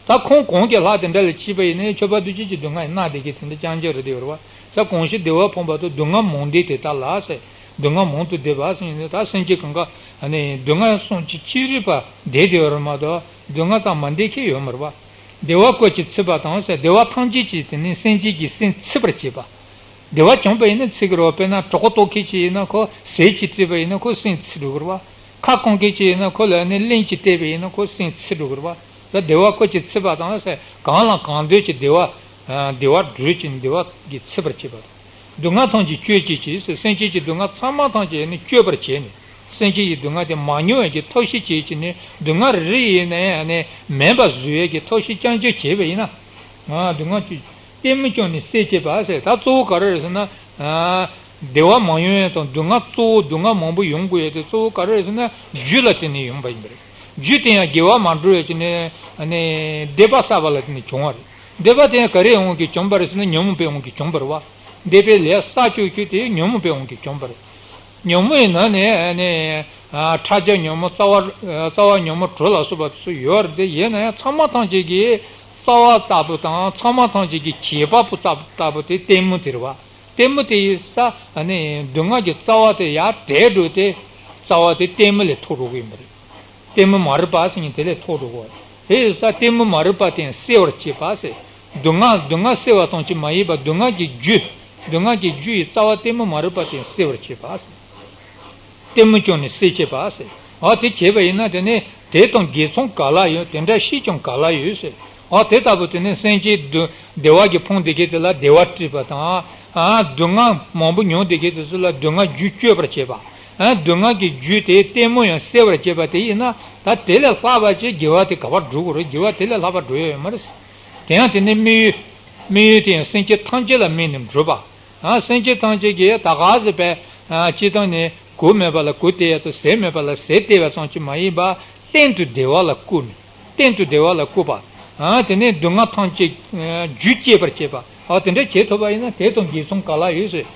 ད་ཁོང་གང་གི་ལྷ་དེ་འདྲ་ལ་སྐྱེས་པ་ཡིན་ནའི་ཁྱབ་པ་འདུ་བྱེད་ཀྱི་སྡུག་བསྔལ་ཡང་མནར་བསྡད་མཁན་དེ་འདྲ་རྐྱང་རྐྱང་རེད་དེ་རེད་བ། ས་གང་ཞིག་བདེ་བ་ཕོངས་པ་དང་སྡུག་བསྔལ་མང་འདས་དེ་དག་ལ་ཟེར། སྡུག་བསྔལ་མང་དུ་འདས་པ་ཟེར་ནས་ད་སེམས་ཅན་གང་ག་ནི་སྡུག་བསྔལ་གསུམ་གྱིས་ཅི་རིགས་པ་བསྡད་དེ་ཡོད་རེད་མ་གཏོགས་སྡུག་བསྔལ་དང་མ་འདས་མཁན་ཡོད་མ་རེད་བ། བདེ་བ་ཀུན་གྱིས་ཚིམ་པ་དང་ཟེར། བདེ་བ་ཐམས་ཅད་ཀྱིས་དེ་ནི་སེམས་ཅན་གྱི་སེམས་ཚིམ་པར་བྱེད་པ། བདེ་བ་བྱུང་བ་ཡིན་ན་ཚིམ་གྱི་རེད་བ། དཔེར་ན་གྲོད་ཁོག་ལྟོགས་མཁན་ཅིག་ཡིན་ན་ཁོ་ཟས་ཅིག་སྤྲད་པ་ཡིན་ན་ཁོ་སེམས་ཚིམ་འགྲོ་གི་རེད་བ། ཁ་སྐོམ་མཁན་ཅིག་ཡིན་ན་ཁོ་ལ་ནི་གླེང་ཅིག་བལྟས་པ་ཡིན་ན་ཁོ་སེམས་ཚིམ་འགྲོ་གི་རེད་བ། ད་བདེ་བ་ཀུན་གྱིས་ཚིམ་པ་དང་ཟེར། གང་ལ་གང་འདོད་ཀྱི་བདེ་བ། བདེ་བ་སྒྲུབ་ཅིང་བདེ་བ་གིས་ཚིམ་པར་བྱེད་པ་དང་། སྡུག་བསྔལ་ཐམས་ཅད་གཅོད་བྱེད་ཅིང་ཟེར། སེམས་ཅན་གྱི་སྡུག་བསྔལ་ཚང་མ་ཐམས་ཅད་ནི་གཅོད་པར་བྱས་ནས། སེམས་ཅན་གྱི་སྡུག་བསྔལ་དེ་མ་མྱོང་བའི་གི་ཐབས་ཤེས་བྱེད་ཅིག་ནི་སྡུག་བསྔལ་རེ་རེ་ཡིན་ན་ཡང་ནི་མེད་པ་བཟོ་ཡས་ཀྱི་ཐབས་ཤེས་རྐྱང་རྐྱང་བྱས་པ་ཡིན་ན། ང་སྡུག་བསྔལ་གྱི་ལྟད་མོ་བཅོས་ནས་བསད་བྱེད་པ་ཟེར། ད་གཙོ་བོ་ག་རེ་རེད་ཟེར་ན། བདེ་བ་མ་ཡོང་ཡས་དང་སྡུག་བསྔལ་གཙོ་བོ་སྡུག་བསྔལ་མང་པོ་ཡོང་དགོས་ཡས་དེ་གཙོ་བོ་ག་རེ་རེད་ཟེར་ན་རྒྱུ་ལ་བརྟེན་ནས་ཡོང་བ་ཡིན་པ་རེད། རྒྱུ་དེ་ཡང་དགེ་བ་མ་འགྲོ་ཡས་ཀྱི་ནི་ནི་འདོད་པ་བསགས་པ་ལ་བརྟེན་ནས་བྱུང་བ་རེད། འདོད་པ་དེ་ཡང་ག་རེའི་དབང་གིས་བྱུང་བ་རེད་ཟེར་ན་ཉོན་མོངས་པའི་དབང་གིས་བྱུང་བ་རེད་བ། འདོད་པའི་ལས་བསགས་བཅུག་རྒྱུ་དེ་ཉོན་མོངས་པའི་དབང་གིས་བྱུང་བ་རེད། ཉོན་མོངས་ཡི་ནང་ནས་ནི་ཕྲ་རྒྱས་ཉོན་མོངས་རྩ་བ་རྩ་བ་ཉོན་མོངས་དྲུག་ལ་སོགས་པ་ཚོ་ཡོད་རེད་དེ། ཡིན་ན་ཡང་ཚང་མ་ཐམས་ཅད་ཀྱི་རྩ་བ་ལྟ་བུ་དང་ཚང་མ་ཐམས་ཅད་ཀྱི་བྱེད་པ་པོ་ལྟ་བུ་དེ་ལྟད་མོ་དེ་རེད་བ། ལྟད་མོ་དེ་ཡི་ས་ནི་སྡུག་བསྔལ་གྱི་རྩ་བ་དེ་ཡར་དྲལ་འགྲོ་དེ། རྩ་བ་དེ་ལྟད་མོ་ལས་ཐོགས་འགྲོ་གི་ཡིན་པ་རེད། ལྟད་མོ་མ་རིག་པ་ཟེར་མཁན་དེ་ལས་ཐོགས་འགྲོ་གི་ཡོད་རེད། དེ་ཡི་ས་ལྟད་མོ་མ་རིག་པ་དེ་ཡང་སེལ་བར་བྱེད་པ་ཟེར། སྡུག་བསྔལ་སྡུག་བསྔལ་སེལ་བ་ཙམ་གྱིས་མ་ཡིན་པར་སྡུག་བསྔལ་གྱི་རྒྱུ། སྡུག་བསྔལ་གྱི་རྒྱུ་ཡི་རྩ་བ་ལྟད་མོ་མ་རིག་པ་དེ་ཡང་སེལ་བར་བྱེད་པ་ཟེར། ལྟད་མོ་བཅོས་ནས་བསད་བྱེད་པ་ཟེར། འོ་དེ་བྱས་པ་ཡིན་ན་དེ་ནི་དེ་དང་དགེ་མཚུངས་ག་ལ་ཡོད། དེ་འདྲ་ཤེས་ཀྱང་ག་ལ་ཡོད་ཟེར། འོ་དེ་ལྟ་བུ་དེ་ནི་སེམས་ཅན་སྡུག་བདེ་བ་གིས་ཕོངས་བསྡད་མཁན་དེ་ལ་བདེ་བ་སྤྲད་པ་དང་། ཨ་སྡུག་བསྔལ་མང་པོ་མྱོང་བསྡད་མཁན་དེ་ཚོ་ལ་སྡུག་བསྔལ་རྒྱུ་གཅོད་པར་བྱེད་པ། ཨ་སྡུག་བསྔལ་གྱི་རྒྱུ་དེ་ལྟད་མོ་ཡང་སེལ་བར་བྱེད་པ་དེ་ཡིན་ན་ད་དེ་ལས་ལྷག་པ་ཅིག་དགེ་བ་དེ་ག་པར་སྒྲུབ་དགོས་རེད། དགེ་བ་དེ་ལས་ལྷག་པ་སྒྲུབ་ཡ་ཡོད་མ་རེད། དེ་ཡང་དེ་ནི་དམིགས་ཡུལ། དམིགས་ཡུལ་དེ་ཡང་སེམས་ཅན་ཐམས་ཅད་ལ་དམིགས་ནས་སྒྲུབ་པ། ཨ་སེམས་ཅན་ཐམས་ཅད་ཀྱིས་ད་ག་ཟེ་བས་ཨ་སྤྱིར་བཏང་ནས་གོས་མེད་པ་ལ་གོས་སྟེར་ཡ་དང་ཟས་མེད་པ་ལ་ཟས་སྟེར་བ་ཙམ་གྱིས་མ་ཡིན་པར་གཏན་དུ་བདེ་བ་ལ་བཀོད་ནས། གཏན་དུ་བདེ་བ་ལ་བཀོད་པ། ཨ་དེ་ནས་སྡུག་བསྔལ་ཐམས་ཅད་རྒྱུ་བསྐྱེད་པར་བྱེད་པ། ཨ་དེ་འདྲ་བྱེད་ཐུབ་པ་ཡིན་ན་དེ་དང་དགེ་མཚུངས་ག་ལ་ཡོད་ཟེར།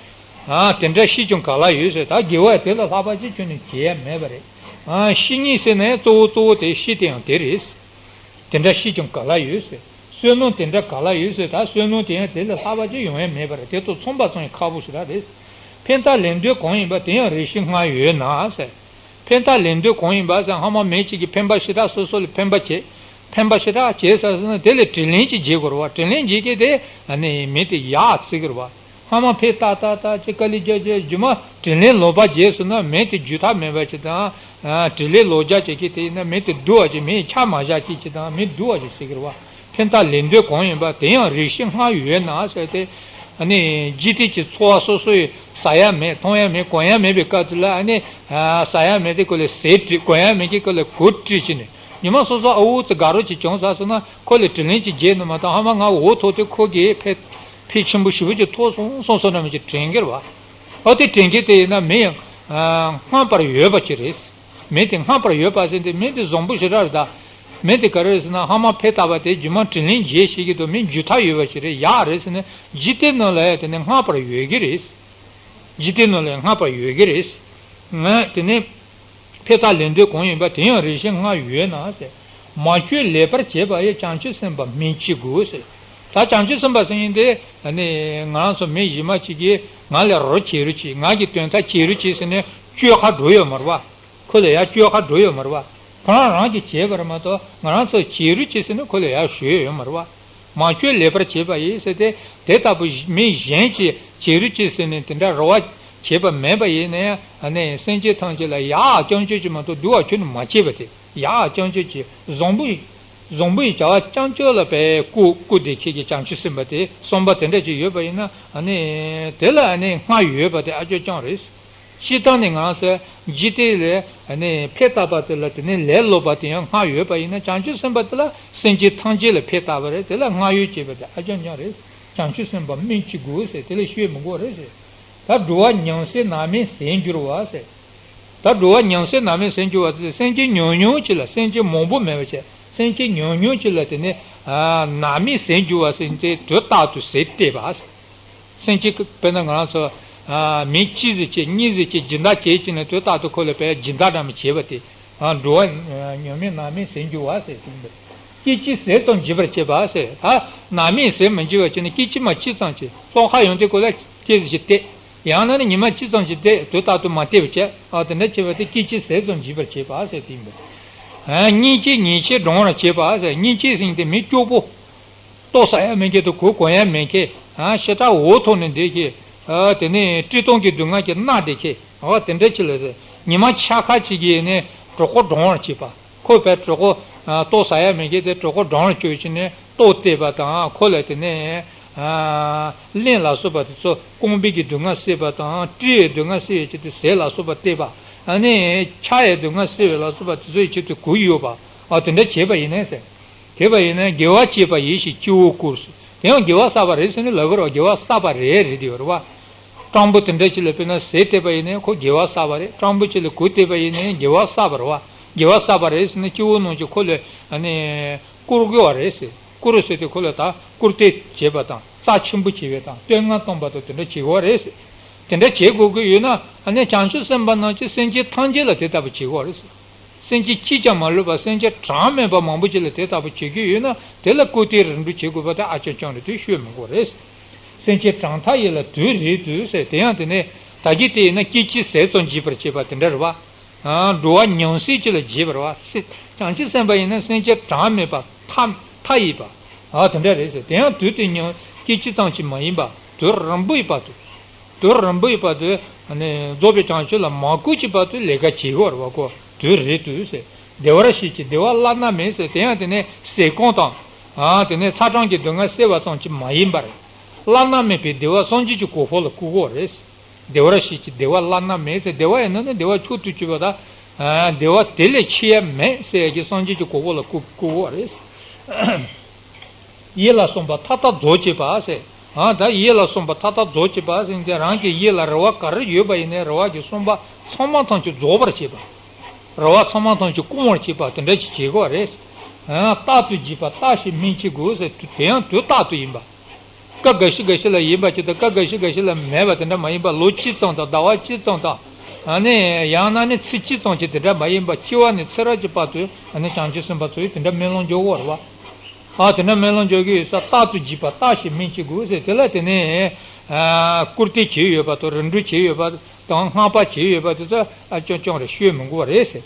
ཨ་དེ་འདྲ་ཤེས་ཀྱང་ག་ལ་ཡོད་ཟེར། ད་དགེ་བ་དེ་ལས་ལྷག་པ་ཅིག་ཁྱོན་ནས་བྱེད་ཡ་མེད་པ་རེད། ཨ་བཤེས་གཉེན་ཟེར་ན་ཡང་གཙོ་བོ་གཙོ་བོ་དེ་བཤེས་དེ་ཡང་དེ་རེད། དེ་འདྲ་ཤེས་ཀྱང་ག་ལ་ཡོད་ཟེར། བསོད་ནམས་དེ་འདྲ་ག་ལ་ཡོད་ཟེར། ད་བསོད་ནམས་དེ་ཡང་དེ་ལས་ལྷག་པ་ཅིག་ཡོང་ཡ་མེད་པ་རེད། དེ་དང་མཚུངས་པ་ཙམ་ཡང་ཁག་པོ་ཞེ་དྲག་རེད། ཕན་བཏགས་ལེགས་འདོད་གང་ཡིན་པ་དེ་ཡང་རེ་ཞིག་སྔར་ཡོད་ན་ཟེར། ཕན་བཏགས་ལེགས་འདོད་གང་ཡིན་པ་ཟེར། སྔ་མ་མི་གཅིག་གིས་ཕན་པ་ཞེ་དྲག་སོ་སོ་ལ་ཕན་པ་བྱེད། ཕན་པ་ཞེ་དྲག་བྱེད་ཟེར་ཟེར་ན་དེ་ལ་དྲིན་ལན་ཅིག་འཇལ་དགོས་རེད་བ། དྲིན་ལན་འཇལ་མཁན་དེ་ཨ་ནི་མི་དེ་ཡག་བརྩི་གི་རེད་བ། སྔ་མ་ཕན་བཏགས་བཏགས་བཏགས་ཅིག་དཀའ་ལས་རྒྱག་རྒྱག་རྗེས་མ་དྲིན་ལན་ལོག་པ་བྱས་སོང་ན་མི་དེ་རྒྱུ་ཐག་མེད་པ་ཅིག་དང་། ཨ་དྲིན་ལན་ལོག་རྒྱག་བྱེད་མཁན་དེ་ཡིན་ན་མི་དེ་སྡུག་པ་ཅིག་མི་ཆ་མ་བཞག་མཁན་ཅིག་དང་མི་སྡུག་པ་ཅིག་བརྩི་གི་རེད་བ། ཕན་བཏགས་ལེགས་འདོད་གང་ཡིན་པ་དེ་ཡང་རེ་ཞིག་སྔར་ཡོད་ན་ཟེར་ཏེ། ཨ་ནི་འཇིག་རྟེན་གྱི་འཚོ་བ་སོ་སོ་ཡི་ཟ་ཡ་མེད་འཐུང་ཡ་མེད་གོན་ཡ་མེད་པའི་སྐབས་དེ་ལ་ཨ་ནི་ཟ་ཡ་མེད་དེ་ཁོ་ལ་ཟས་སྤྲད། གོན་ཡ་མེད་ཀྱི་ཁོ་ལ་གོས་སྤྲད་བྱས་ནས་ཉི་མ་སོ་སོ་ཨ་འུ་ཙི་དགའ་རོགས་ཅིག་བྱུང་ཚར་སོང་ན་ཁོ་ལ་དྲིན་ལན་ཅིག་འཇལ་ནི་མ་གཏོགས་ཧ་མ་ང་འོ་ཐོག་དེ་ཁོ་གིས་ཕལ་ཕལ་ཆེན་པོ་ཞེ་པོ་ཅིག་ཐོགས་སོང་སོང་སོང་ན་མི་ཅིག་དྲན་གྱི་རེད་བ། ཨོ་དེ་དྲན་གྱི་དེ་ཡིན་ན་མི་ཡང་སྔར་བར་ཡོད་པ་ཅིག་རེད། མི་དེ་སྔར་བར་ཡོད་པ་ཟེར་དེ་མི་དེ་བཟང་པོ་ཞེ་དྲག་རེད་ད། མི་དེ་ག་རེ་རེད་ཟེར་ན་ཧ་མ་ཕན་བཏགས་པ་དེ་རྗེས་མ་དྲིན་ལན་འཇལ་ཤེས་ཀྱི་འདུག་མི་རྒྱུ་ཐག་ཡོད་པ་ཞིག་རེད། ཡག་རེད་ཟེར་ནས་འཇིག་རྟེན་ནང་ལ་ཡང་དེ་ནི་སྔར་བར་ཡོད་ཀྱི་རེད། འཇིག་རྟེན་ནང་ལ་ཡང་སྔར་བར་ཡོད་ཀྱི་རེད། ང་དེ་ནི་ཕན་བཏགས་ལེགས་འདོད་གང་ཡིན་པ་དེ་ཡང་རེ་ཞིག་སྔར་ཡོད་ན་ཟེར། མ་བཅོས་ལེགས་པར་བྱས་པ་ཡི་བྱང་ཆུབ་སེམས་དཔའ་སྨིན་བྱེད་དགོས་ཟེར། ད་བྱང་ཆུབ་སེམས་དཔའ་ཟེར་མཁན་དེ་ནི་ང་རང་ཚོ་མི་གཞན་མ་ཅིག་གིས་ང་ལ་རོགས་བྱེད་རོགས་བྱེད། ང་གི་དོན་དག་བྱེད་རོགས་བྱེད་ཟེར་ནས་བཅོས་ཁ་འགྲོ་ཡོད་མ་རེད་བ། ཁོ་ལ་ཡར་བཅོས་ཁ་འགྲོ་ཡོད་མ་རེད་བ། ཁོ་རང་རང་གིས་བྱས་པ་རེད་མ་གཏོགས། ང་རང་ཚོ་བྱེད་རོགས་བྱེད་ཟེར་ནས་ཁོ་ལ་ཡར་ཞུས་ཡོད་མ་རེད་བ། མ་བཅོས་ལེགས་པར་བྱས་པ་ཡིན་ཟེར་ཏེ། དེ་ལྟ་བུ་མི་གཞན་གྱིས་བྱེད་རོགས་བྱེད་ཟེར་ནས་དེ་འདྲ་རེ་བ་བྱས་པ་མེད་པ་ཡིན་ན་ཡང་། ཨ་ནི་སེམས་ཅན་ཐམས་ཅད་ལ་ཡག་རྐྱང་ཅོ་ཅིག་མ་གཏོགས་སྡུག་པ་ཁྱོན་ནས་མ་བྱས་པ་དེ། ཡག་རྐྱང་ཅོ་ཅིག་བཟང་པོ་བཟང་པོའི་བྱ་བ་རྐྱང་ཅོ་ལ་བས་སྐུ་སྐུ་དེ་ཁྱེད་ཀྱི་བྱང་ཆུབ་སེམས་དཔའ་དེ་བསམ་པ་དེ་འདྲ་ཅིག་ཡོད་པ་ཡིན་ན། ཨ་ནི་དེ་ལ་ཨ་ནི་སྔགས་ཡོད་པ་དེ་ཨ་ཅོ་རྐྱང་རེད། སྤྱིར་བཏང་ནས་ང་རང་ཚོས་འཇིག་རྟེན་ལ་ཨ་ནི་ཕན་བཏགས་པ་དེ་ལ་དེ་ནས་ལས་སློབ་པ་དེ་ཡང་སྔགས་ཡོད་པ་ཡིན་ན། བྱང་ཆུབ་སེམས་དཔའ་དེ་ལ་སེམས་ཅན་ཐམས་ཅད་ལ་ཕན་བཏགས་པ་རེད། དེ་ལ་སྔགས་ཡོད་ཅེས་པ་དེ་ཨ་ཅང་ཅང་རེད། བྱང་ཆུབ་སེམས་དཔའ་སྨིན་ཅི་དགོས་ཟེར། དེ་ལ་ཤོད་མི་དགོས་རེད་ཟེར། ད་འགྲོ་བ་ཉམས་སེལ་ནད་མེད་ཟས་འགྱུར་བ་ཟེར། ད་འགྲོ་བ་ཉམས་སེལ་ནད་མེད་ཟས་འགྱུར་བ་ཟེར། སེམས་ཅན་ཉུང་ཉུང་ཅིག་ལ། སེམས་ཅན་མང་པོ་མེད་པ་བྱས། སེམས་ཅན་ཉུང་ཉུང་ཅིག་ལ་དེ་ནས་ནད་མེད་ཟས་འགྱུར་བ་ཟེར་ཏེ། དུས་རྟག་ཏུ་ཟས་སྟེར་བ་ཟེར། སེམས་ཅན་གྱི་དཔེར་ན་ང་རང་ཚོ་མི་གཅིག་ཟིག་བྱས་གཉིས་ཟིག་བྱས་སྦྱིན་བདག་བྱས་ཀྱི་ནས། དུས་རྟག་ཏུ་ཁོ་ལ་བས་སྦྱིན་བདག་འདྲ་མི་བྱེད་པ་དེ། འགྲོ་བ་ཉམས་མེད་ནད་མེད་ཟས་འགྱུར་བ་ཟེར་གྱི་འདུག་སྐད་ཅིག་ཟས་ཙམ་འཇིག་པར་བྱེད་པ་ཟེར། ད་ནད་མེད་ཟས་མི་འཇིག་པར་བྱས་ནས། སྐད་ཅིག་མ་གཅིག་ཙམ་གྱིས། ཙོག་ཁ་ཡོང་དུས་ཁོ་ལ་སྐད་ཅིག་སྟེར། ཡང་ན་ནི་ཉི་མ་གཅིག་ཙམ་གྱིས་སྟེར། དུས་རྟག་ཏུ་མ་སྟེར་བ་བྱས། ཨ་དེ་འདྲ་བྱེད་པ་དེ་སྐད་ཅིག་ཟས་ཙམ་འཇིག་པར་བྱེད་པ་ཟེར་གྱི་འདུག་སྙིང་རྗེ་ཉེས་ཆད་གྲོངས་པར་བྱེད་པ་ཟེར། སྙིང་རྗེ་ཟེར་དེ་མི་སྐྱོ་པོ། ལྟོ་ཟ་ཡ་མེད་མཁན་དང་གོས་གོན་ཡ་མེད་མཁན། ཞེ་དྲག་འུ་ཐུག་ནས་བསྡད་མཁན། དེ་ནས་བཀྲེས་ལྟོགས་ཀྱི་སྡུག་བསྔལ་གྱིས་མནར་བསྡད་མཁན། འོ་དེ་འདྲ་ཅིག་ལ་ཟེར། ཉི་མ་འཆར་ཁ་ཅིག་གིས་ནི་གྲོད་ཁོག་གྲང་བར་བྱེད་པ། ཁོ་བས་གྲོད་ཁོག་ལྟོ་ཟ་ཡ་མེད་མཁན་དེ་གྲོད་ཁོག་གྲང་བར་བྱས་བྱས་ནས་ལྟོ་སྟེར་བ་དང་། ཁོ་ལ་དེ་ནས་རླན་ལ་སོགས་པ་དེ་ཚོ། རྐང་པའི་གི་སྡུག་བསྔལ་སེལ་བ་དང་། བཀྲེས་པའི་སྡུག་བསྔལ་སེལ་བའི་ཆེད་དུ་ཟས་ལ་སོགས་པ་སྟེར་བ། ཨ་ནི་འཆར་ཡའི་སྡུག་བསྔལ་སེལ་བའི་ལ་སོགས་པ་དེ་ཚོའི་ཆེད་དུ་གོས་གཡོག་པ། འོ་དེ་འདྲ་བྱས་པ་ཡིན་ནས་ཟེར། དེ་བ་ཡིན་ན་དགེ་བ་སྤྱད་པ་ཡིན་ཞེས་སྤྱི་བོར་བཀུར་ཟེར། དེ་ཡང་དགེ་བ་བསགས་པ་རེད་ཟེར་ནས་ལབ་དགོས་རེད་བ། དགེ་བ་བསགས་པ་རེད་རེད་དེ་ཡོད་རེད་བ། སྤྲང་པོ་དེ་འདྲ་ཅིག་ལ་དཔེར་ན་ཟས་སྟེར་བ་ཡིན་ན་ཁོ་དགེ་བ་བསགས་པ་རེད། སྤྲང་པོ་ཅིག་ལ་གོས་སྟེར་བ་ཡིན་ན་དགེ་བ་བསགས་པ་རེད་བ། དགེ་བ་བསགས་པ་རེད་ཟེར་ན་སྤྱི་བོ་ནང་གི་ཁོ་ལ་ཨ་ནི་བཀུར་དགོས་པ་རེད་ཟེར། བཀུར་ཟེར་དེ་ཁོ་ལ་ད་བཀུར་སྟི་བྱེད་པ་དང་། རྩ་ཆེན་པོ་བྱེད་པ་དང་། བསྟོད་བསྔགས་གཏོང་བ་དང་། དེ་འདྲ་བྱེད་དགོས་པ་རེད་ཟེར། དེ་འདྲ་བྱེད་དགོས་ཀྱི་ཡོད་ན། ཨ་ནི་བྱང་ཆུབ་སེམས་དཔའ་རྣམས་ཀྱིས་སེམས་ཅན་ཐམས་ཅད་ལ་དེ་ལྟ་བུ་བྱེད་དགོས་པ་རེད་ཟེར། སེམས་ཅན་གཅིག་ཀྱང་མ་ལུས་པ། སེམས་ཅན་གྲངས་མེད་པ་མང་པོ་ཅིག་ལ་དེ་ལྟ་བུ་བྱེད་ཀྱི་ཡོད་ན། དེ་ལ་བཀུར་སྟི་རིམ་གྲོ་བྱེད་དགོས་པ་དེ་ཨ་ཅང་ཅང་རེད། དེ་ཤོད་མི་དགོས་རེད། སེམས་ཅན་གྲངས་མཐའ་ཡས་ལ་དུས་རེ་དུས་ཟེར། དེ་ཡང་དེ་ནས་ད་གིན་དེ་ཡིན་ན་སྐད་ཅིག་ཟས་ཙམ་འཇིག་པར་བྱེད་པ་དེ་འདྲ་རེད་བ། ཨ་འགྲོ་བ་ཉམས་སེལ་ཅིག་ལ་བྱེད་པ་རེད་བ། སེ་བྱང་ཆུབ་སེམས་དཔའ་ཡིན་ན་སེམས་ཅན་གྲངས་མེད་པ། མཐའ་མཐའ་ཡས་པ། ཨ་དེ་འདྲ་རེད་ཟེར། དེ་ཡང་དུས་དེ་ཉམས་སྐད་ཅིག་ཙམ་ཅིག་མ་ཡིན་པ། དུས་རིང་པོ་ཡས་པ་དུས། དུས་རིང་པོ་ཡོད་པ་དུས། ཨ་ནི་རྫོགས་པའི་བྱང་ཆུབ་ལ་མ་བཀོད་ཅིག་བར་དུ་ལས་ཀ་བྱེད་དགོས་རེད་བ་ཁོ། དུས་རེ་དུས་ཟེར། བདེ་བར་གཤེགས་ཀྱི་བདེ་བ་བླ་ན་མེད་ཟེར། དེ་ཡང་དེ་ནས་ཟས་སྐོམ་དང་། ཨ་དེ་ནས་ཚ་གྲང་གི་སྡུག་བསྔལ་སེལ་བ་ཙམ་གྱིས་མ་ཡིན་པར། བླ་ན་མེད་པའི་བདེ་བ་སངས་རྒྱས་ཀྱི་གོ་འཕང་ལ་བཀོད་དགོས་རེད། བདེ་བར་གཤེགས་ཀྱི་བདེ་བ་བླ་ན་མེད་ཟེར། བདེ་བ་ཡིན་ན་ནི་བདེ་བ་མཆོག་ཏུ་གྱུར་པ་དང་། ཨ་བདེ་བ་དེ་ལས་ཆེ་བ་མེད་ཟེར་ཡ་གི་སངས་རྒྱས་ཀྱི་གོ་འཕང་ལ་བཀོད་བཀོད་དགོས་རེད། ཡིད་ལ་བསམ་པ་མཐའ་དག་རྫོགས་བྱེད་པ་ཟེར། ཨ་ད་ཡིད་ལ་བསམ་པ་མཐའ་དག་རྫོགས་བྱེད་པ་ཟེར་ཏེ། རང་གི་ཡིད་ལ་རེ་བ་ག་རེ་ཡོད་པ་ཡིན་ནའི་རེ་བ་གི་བསམ་པ་ཚང་མ་ཐམས་ཅད་རྫོགས་པར་བྱེད་པ། རེ་བ་ཚང་མ་ཐམས་ཅད་སྐོང་བར་བྱེད་པ་དེ་འདྲ་ཅིག་བྱེད་དགོས་རེད། ཨ་རྟག་ཏུ་བགྱིས་པ་བརྟགས་ཤིང་སྨིན་བྱེད་དགོས་ཟེར། དེ་ཡང་དུས་རྟག་ཏུ་ཡིན་པ། སྐབས་འགའ་ཞིག་འགའ་ཞིག་ལ་ཡིན་པ་ཅིག་དང་། སྐབས་འགའ་ཞིག་འགའ་ཞིག་ལ་མེད་པ་དེ་འདྲ་མ་ཡིན་པ། ལོ་གཅིག་ཙམ་དང་ཟླ་བ་གཅིག་ཙམ་དང་། ཨ་ནི་ཡང་ན་ནི་ཚེ་གཅིག་ཙམ་ཅིག་དེ་འདྲ་མ་ཡིན་པ། འཆི་བ་ནས་ཚེ་རབས་ཀྱི་བར་དུ་ཨ་ནི་བྱང་ཆུབ་སེམས་དཔའ་ཚོ་ཡིས་དེ་འདྲ་སྨོན་ལམ་རྒྱག་གི་ཡོད་རེད་བ། ཨ་དེ་འདྲ་སྨོན་ལམ་རྒྱག་གི་ཡོད་ས། རྟག་ཏུ་བགྱིས་པ་བརྟགས་ཤིང་སྨིན་བྱེད་དགོས་ཟེར། དེ་ལ་དེ་ནས་ཨ་བཀུར་སྟི་བྱེད་ཡོད་པ་དང་། རིམ་གྲོ་བྱེད་ཡོད་པ་དང་། བསྔགས་པ་བྱེད་ཡོད་པ་དེ་ཚོ་ཨ་ཅང་ཅང་རེ་ཤོད་མི་དགོས་པ་རེད་ཟེར།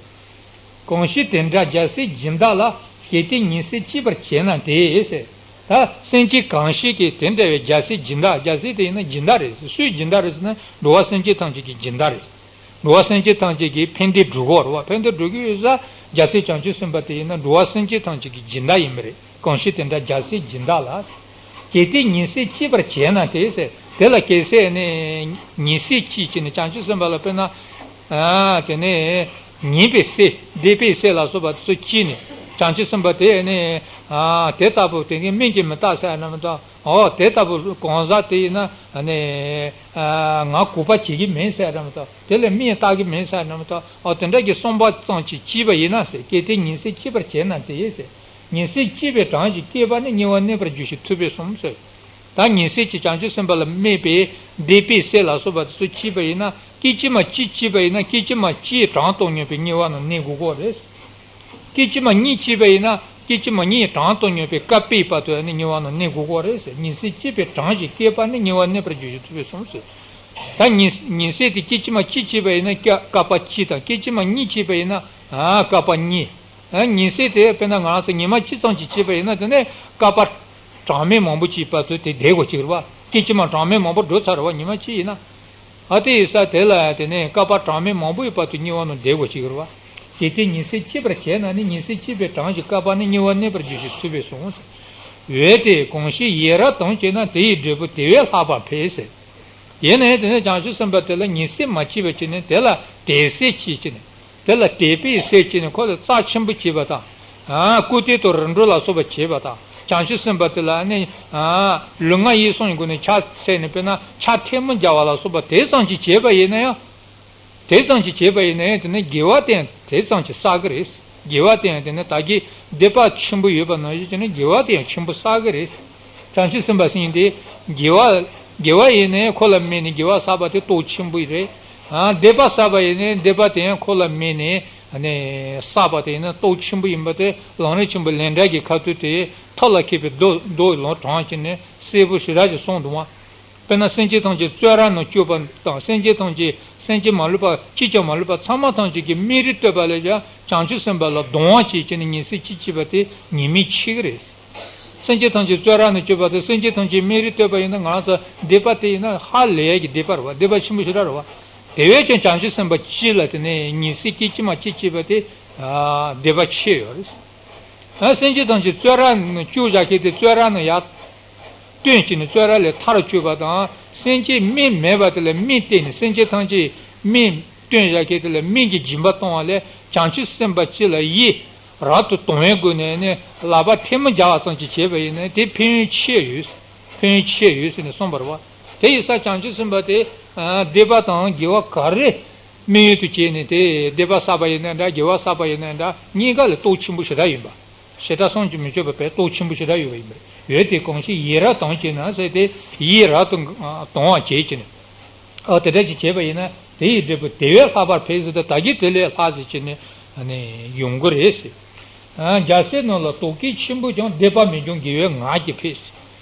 གང་ཞིག་དེ་འདྲ་རྒྱལ་སྲས་སྦྱིན་བདག་ལ། གལ་ཏེ་ཉེས་སེལ་སྤྱད་པར་བྱེད་ན་དེ་ཟེར། ད་སེམས་ཅན་གང་ཞིག་གིས་དེ་འདྲ་བའི་རྒྱལ་སྲས་སྦྱིན་བདག། རྒྱལ་སྲས་དེ་ཡིན་ན་སྦྱིན་བདག་རེད། སུའི་སྦྱིན་བདག་རེད་ཟེར་ན་འགྲོ་བ་སེམས་ཅན་ཐམས་ཅད་ཀྱི་སྦྱིན་བདག་རེད། འགྲོ་བ་སེམས་ཅན་ཐམས་ཅད་ཀྱི་ཕན་བདེ་སྒྲུབ་ཀྱི་ཡོད་རེད་བ། ཕན་བདེ་སྒྲུབ་ཀྱི་ཡོད་ས་རྒྱལ་སྲས་བྱང་ཆུབ་སེམས་དཔའ་དེ་ཡིན་ན་འགྲོ་བ་སེམས་ཅན་ཐམས་ཅད་ཀྱི་སྦྱིན་བདག་ཡིན་པ་རེད། གང་ཞིག་དེ་འདྲ་རྒྱལ་སྲས་སྦྱིན་བདག་ལ། གལ་ཏེ་ཉེས་སེལ་སྤྱད་པར་བྱེད་ན་དེ་ཟེར། དེ་ལ་གལ་སྲིད་ནི་ཉེས་སེལ་སྤྱད་བྱས་ནས་བྱང་ཆུབ་སེམས་དཔའ་ལ་དཔེར་ན། ཨ་དེ་ནས་ཉེས་པའི་སེལ། སྡིག་པའི་སེལ་ལ་སོགས་པ་དེ་ཚོ་སྤྱད་ནས་བྱང་ཆུབ་སེམས་དཔའ་དེ་ནི་ཨ་དེ་ལྟ་བུ་དེ་གིས་སྨིན་གྱིས་མི་རྟག་ཟེར་ན་མི་རྟག། འོ་དེ་ལྟ་བུ་གང་ཟག་དེ་ཡིན་ན་ནི་ཨ་ང་གུས་པ་བྱེད་ཀྱི་མིན་ཟེར་ན་མི་རྟག། དེ་ལ་སྨིན་རྟག་གི་མིན་ཟེར་ན་མི་རྟག། འོ་དེ་འདྲ་གི་བསམ་པ་ཙམ་ཅིག་སྐྱེས་པ་ཡིན་ན་ཟེར། གལ་ཏེ་ཉེས་སེལ་སྤྱད་པར་བྱེད་ན་དེ་ཟེར། ཉེས་སེལ་སྤྱད་པའི་གྲངས་ཀྱིས་བསྐལ་པ་ནི་དམྱལ་བར་གནས་པར་འགྱུར་ཞིང་ཐུབ་པས་གསུངས་ཟེར། ད་ཉེས་སེལ་གྱིས་བྱང་ཆུབ་སེམས་དཔའ་ལ་སྨྲས་པའི་སྡིག་པའི་སེལ་ལ་སོགས་པ་དེ་ཚོ་སྐྱེས་པ་ཡིན་ན། སྐད་ཅིག་མ་གཅིག་སྐྱེས་པ་ཡིན་ན། སྐད་ཅིག་མ་གཅིག་གྲངས་དང་མཉམ་པའི་དམྱལ་བ་ན་གནས་དགོས་ཀྱི་རེད། སྐད་ཅིག་མ་གཉིས་སྐྱེས་པ་ཡིན་ན། སྐད་ཅིག་མ་གཉིས་གྲངས་དང་མཉམ་པའི་བསྐལ་པའི་བར་དུ་ནི་དམྱལ་བ་ན་གནས་དགོས་ཀྱི་རེད་ཟེར། ཉེས་སེལ་སྐྱེས་པའི་གྲངས་ཀྱིས་བསྐལ་པ་ནི་དམྱལ་བར་གནས་པར་འགྱུར་ཞིང་ཐུབ་པས་གསུངས་ཟེར། ད་ཉེས་ཉེས་སེལ་དེ་སྐད་ཅིག་མ་གཅིག་སྐྱེས་པ་ཡིན་ན་བསྐལ་པ་གཅིག་དང་། སྐད་ཅིག་མ་གཉིས་སྐྱེས་པ་ཡིན་ན་ཨ་བསྐལ་པ་གཉིས། ཨ། ཉི་ཟེར་དེ་དཔེར་ན་ང་རང་ཚོ་ཉི་མ་གཅིག་ཙམ་ཅིག་བྱས་པ་ཡིན་ན། དེ་ནས་བསྐལ་པ་གྲངས་མེད་མང་པོ་ཅིག་བར་དུ་དེ་བསྡད་དགོས་ཀྱི་རེད་བ། སྐད་ཅིག་མ་གྲངས་མེད་མང་པོ་འགྲོ་ཚར་རེད་བ། ཉི་མ་གཅིག་ཡིན་ན། ཨ། དེ་ཡིན་ས་དེ་ལ་དེ་ནས་བསྐལ་པ་གྲངས་མེད་མང་པོའི་བར་དུ་དམྱལ་བ་ནང་བསྡད་དགོས་ཀྱི་རེད་བ། དེ་ལྟར་ཉི་ཟེར་གཅིག་པར་བྱས་ན་ནི། ཉི་ཟེར་གཅིག་པའི་གྲངས་ཀྱིས་བསྐལ་པ་ནི་དམྱལ་བར་གནས་པར་འགྱུར་ཞིང་ཚུལ་བས་གསུངས། འོད་དེ་གང་ཞིག་ཡི་རངས་དང་བཅས་ན། དེ་ཡི་འབྲས་བུ་དེ་བས་ལྷག་པར་འཕེལ་ཟེར། ཡིན་ནའི་དེ་ནས་བྱང་ཆུབ་སེམས་དཔའ་དེ་ལ་ཉི་ཟེར་མ་བྱས་པ་བྱས་ནས། དེ་ལ་དད་ཟེར་བྱས་བྱས་ནས། དེ་ལ་དད་པའི་ཟེར་བྱས་ནས། ཁོ་ལ་རྩ་ཆེན་པོ་བྱས་པ་དང་། ཨ། སྐུར་སྟོན་དང་རིམ་གྲོ་ལ་སོགས་པ་བྱས་པ་དང་། བྱང་ཆུབ་སེམས་དཔའ་དེ་ལ་ནི། ཨ། ལུས་ངག་ཡིད་གསུམ་གྱི་སྒོ་ནས་ཕྱག་འཚལ་ནས། དཔེར་ན་ཕྱག་ཐལ་མོ་སྦྱར་བ་ལ་སོགས་པ་དེ་ཙམ་ཅིག་བྱས་པ་ཡིན་ན་ཡང་། དེ་ཙམ་ཅིག་བྱས་པ་ཡིན་ན་ཡང་། དེ་ནི་དགེ་བ་དེ་ཡང་དེ་ཙམ་ཅིག་བསགས་ཀྱི་རེད། དགེ་བ་དེ་ཡང་དེ་ནི་ད་གིན་སྡིག་པ་ཆེན་པོ་ཡོད་པ་ནང་བཞིན་བྱས་ནས། དགེ་བ་དེ་ཡང་ཆེན་པོ་བསགས་ཀྱི་རེད། བྱང་ཆུབ་སེམས་དཔའ་ཟེར་མཁན་དེ། དགེ་བ། དགེ་བ་ཡིན་ནའི་ཁོ་ལ་དམིགས་ནས་དགེ་བ་བསགས་པ་དེ་སྟོབས་ཆེན་པོ་རེད། ཨ། སྡིག་པ་བསགས་པ་ཡིན་ནའི་སྡིག་པ་དེ་ཡང་ཁོ་ལ་དམིགས་ནས། ཨ་ནི་བསགས་པ་དེ་ཡིན་ན་སྟོབས་ཆེན་པོ་ཡིན་པ་དེ། ལམ་རིམ་ཆེན་པོ་ལས་འབྲས་ཀྱི་ཁ་ཐུག་དེ་ཐབས་ལ་མཁས་པའི་མདོ། མདོ་ལུང་དྲངས་བྱས་ནས་གསལ་པོ་ཞེ་དྲག་ཅིག་གསུངས་འདུག་བ། དཔེར་ན་སེམས་ཅན་ཐམས་ཅད་བཙོན་ར་ནང་བཅུག་པ་དང་། སེམས་ཅན་ཐམས་ཅད། སེམས་ཅན་མ་ལུས་པ་གཅིག་ཀྱང་མ་ལུས་པ་ཚང་མ་ཐམས་ཅད་ཀྱི་སྨན་རིགས་བསྟོད་པ་ལས་ཀྱང་། བྱང་ཆུབ་སེམས་དཔའ་ལ་སྡང་བ་བྱས་བྱས་ནས་ཉི་ཟེར་གཅིག་བྱས་པ་དེ་ཉེས་དམིགས་ཆེ་གི་རེད། སེམས་ཅན་ཐམས་ཅད་བཙོན་ར་ནང་བཅུག་པ་དེ། སེམས་ཅན་ཐམས་ཅད་སྨན་རིགས་བསྟོད་པ་ཡིན་ན། ང་རང་ཚོ་སྡིག་པ་དེ་ཡིན་ན་ཧ་ལས་ཀྱི་སྡིག་པ་རེད་བ། སྡིག་པ་ཆེན་པོ་ཞེ་དྲག་རེད་བ། དེ་བས་ཀྱང་བྱང་ཆུབ་སེམས་དཔའ་གཅིག་ལ་དེ་ནས་ཉི་ཟེར་སྐད་ཅིག་མ་གཅིག་བྱས་པ་དེ། ཨ། སྡིག་པ་ཆེ་ཡོད་རེད། ཨ། སེམས་ཅན་ཐམས་ཅད་བཙོན་ར་ནང་བཅུག་བཞག་མཁན་དེ། བཙོན་ར་ནང་ཡར་བཏོན་བྱས་ནས་བཙོན་ར་ལས་ཐར་བཅུག་པ་དང་། སེམས་ཅན་སྨན་མེད་པ་དེ་ལ་སྨན་བསྟེན་ནས། སེམས་ཅན་ཐམས་ཅད་སྨན་བསྟེན་བཞག་མཁན་དེ་ལ་སྨན་གྱི་སྦྱིན་པ་གཏོང་བ་ལས། བྱང་ཆུབ་སེམས་དཔའ་གཅིག་ལ་ཡི་རངས་དང་དང་བའི་སྒོ་ནས་ནི་ལག་པ་ཐལ་མོ་སྦྱར་བ་ཙམ་ཅིག་བྱས་པ་ཡིན་ན། དེ་ཕན་ཡོན་ཆེ་ཡོད། ཕན་ཡོན་ཆེ་ཡོད་ཟེར་ནས་གསུངས་པ་རེད་བ། དེ་ཡིན་ཙང་བྱང་ཆུབ་སེམས་དཔའ་དེ། ཨ། སྡིག་པ་དང་དགེ་བ་ག་རེ་དམིགས་ཡུལ་དུ་བྱས་ནས། དེ་སྡིག་པ་བསགས་པ་ཡིན་ན་འདྲ། དགེ་བ་བསགས་པ་ཡིན་ན་འདྲ། གཉིས་ཀ་ལ་སྟོབས་ཆེན་པོ་ཞེ་དྲག་ཡིན་པ། ཞེ་དྲག་བསམ་གྱིས་མི་ཁྱབ་པ་བས་སྟོབས་ཆེན་པོ་ཞེ་དྲག་ཡོད་པ་ཡིན་པ་རེད། འོད་དེ་གང་ཞིག་ཡི་རངས་དང་བཅས་ན་ཟེར་ཏེ། ཡི་རངས་དང་དང་བ་བྱས་བྱས་ནས། ཨ། དེ་འདྲ་ཅིག་བྱས་པ་ཡིན་ན། དེ་ཡི་འབྲས་བུ་དེ་བས་ལྷག་པར་འཕེལ་ཟེར་ཏེ། ད་གིན་དེ་ལས་ལྷག་ཟེར་བྱས་ནས། ཨ་ནི་ཡོང་གི་རེད་ཟེར། ཨ། རྒྱལ་སྲས་རྣམས་ལ་དོགས་སྐད་ཆེན་པོས་ཀྱང་། སྡིག་པ་མི་འབྱུང་དགེ་བས་ངག་གིས་འཕེལ་ཟེར།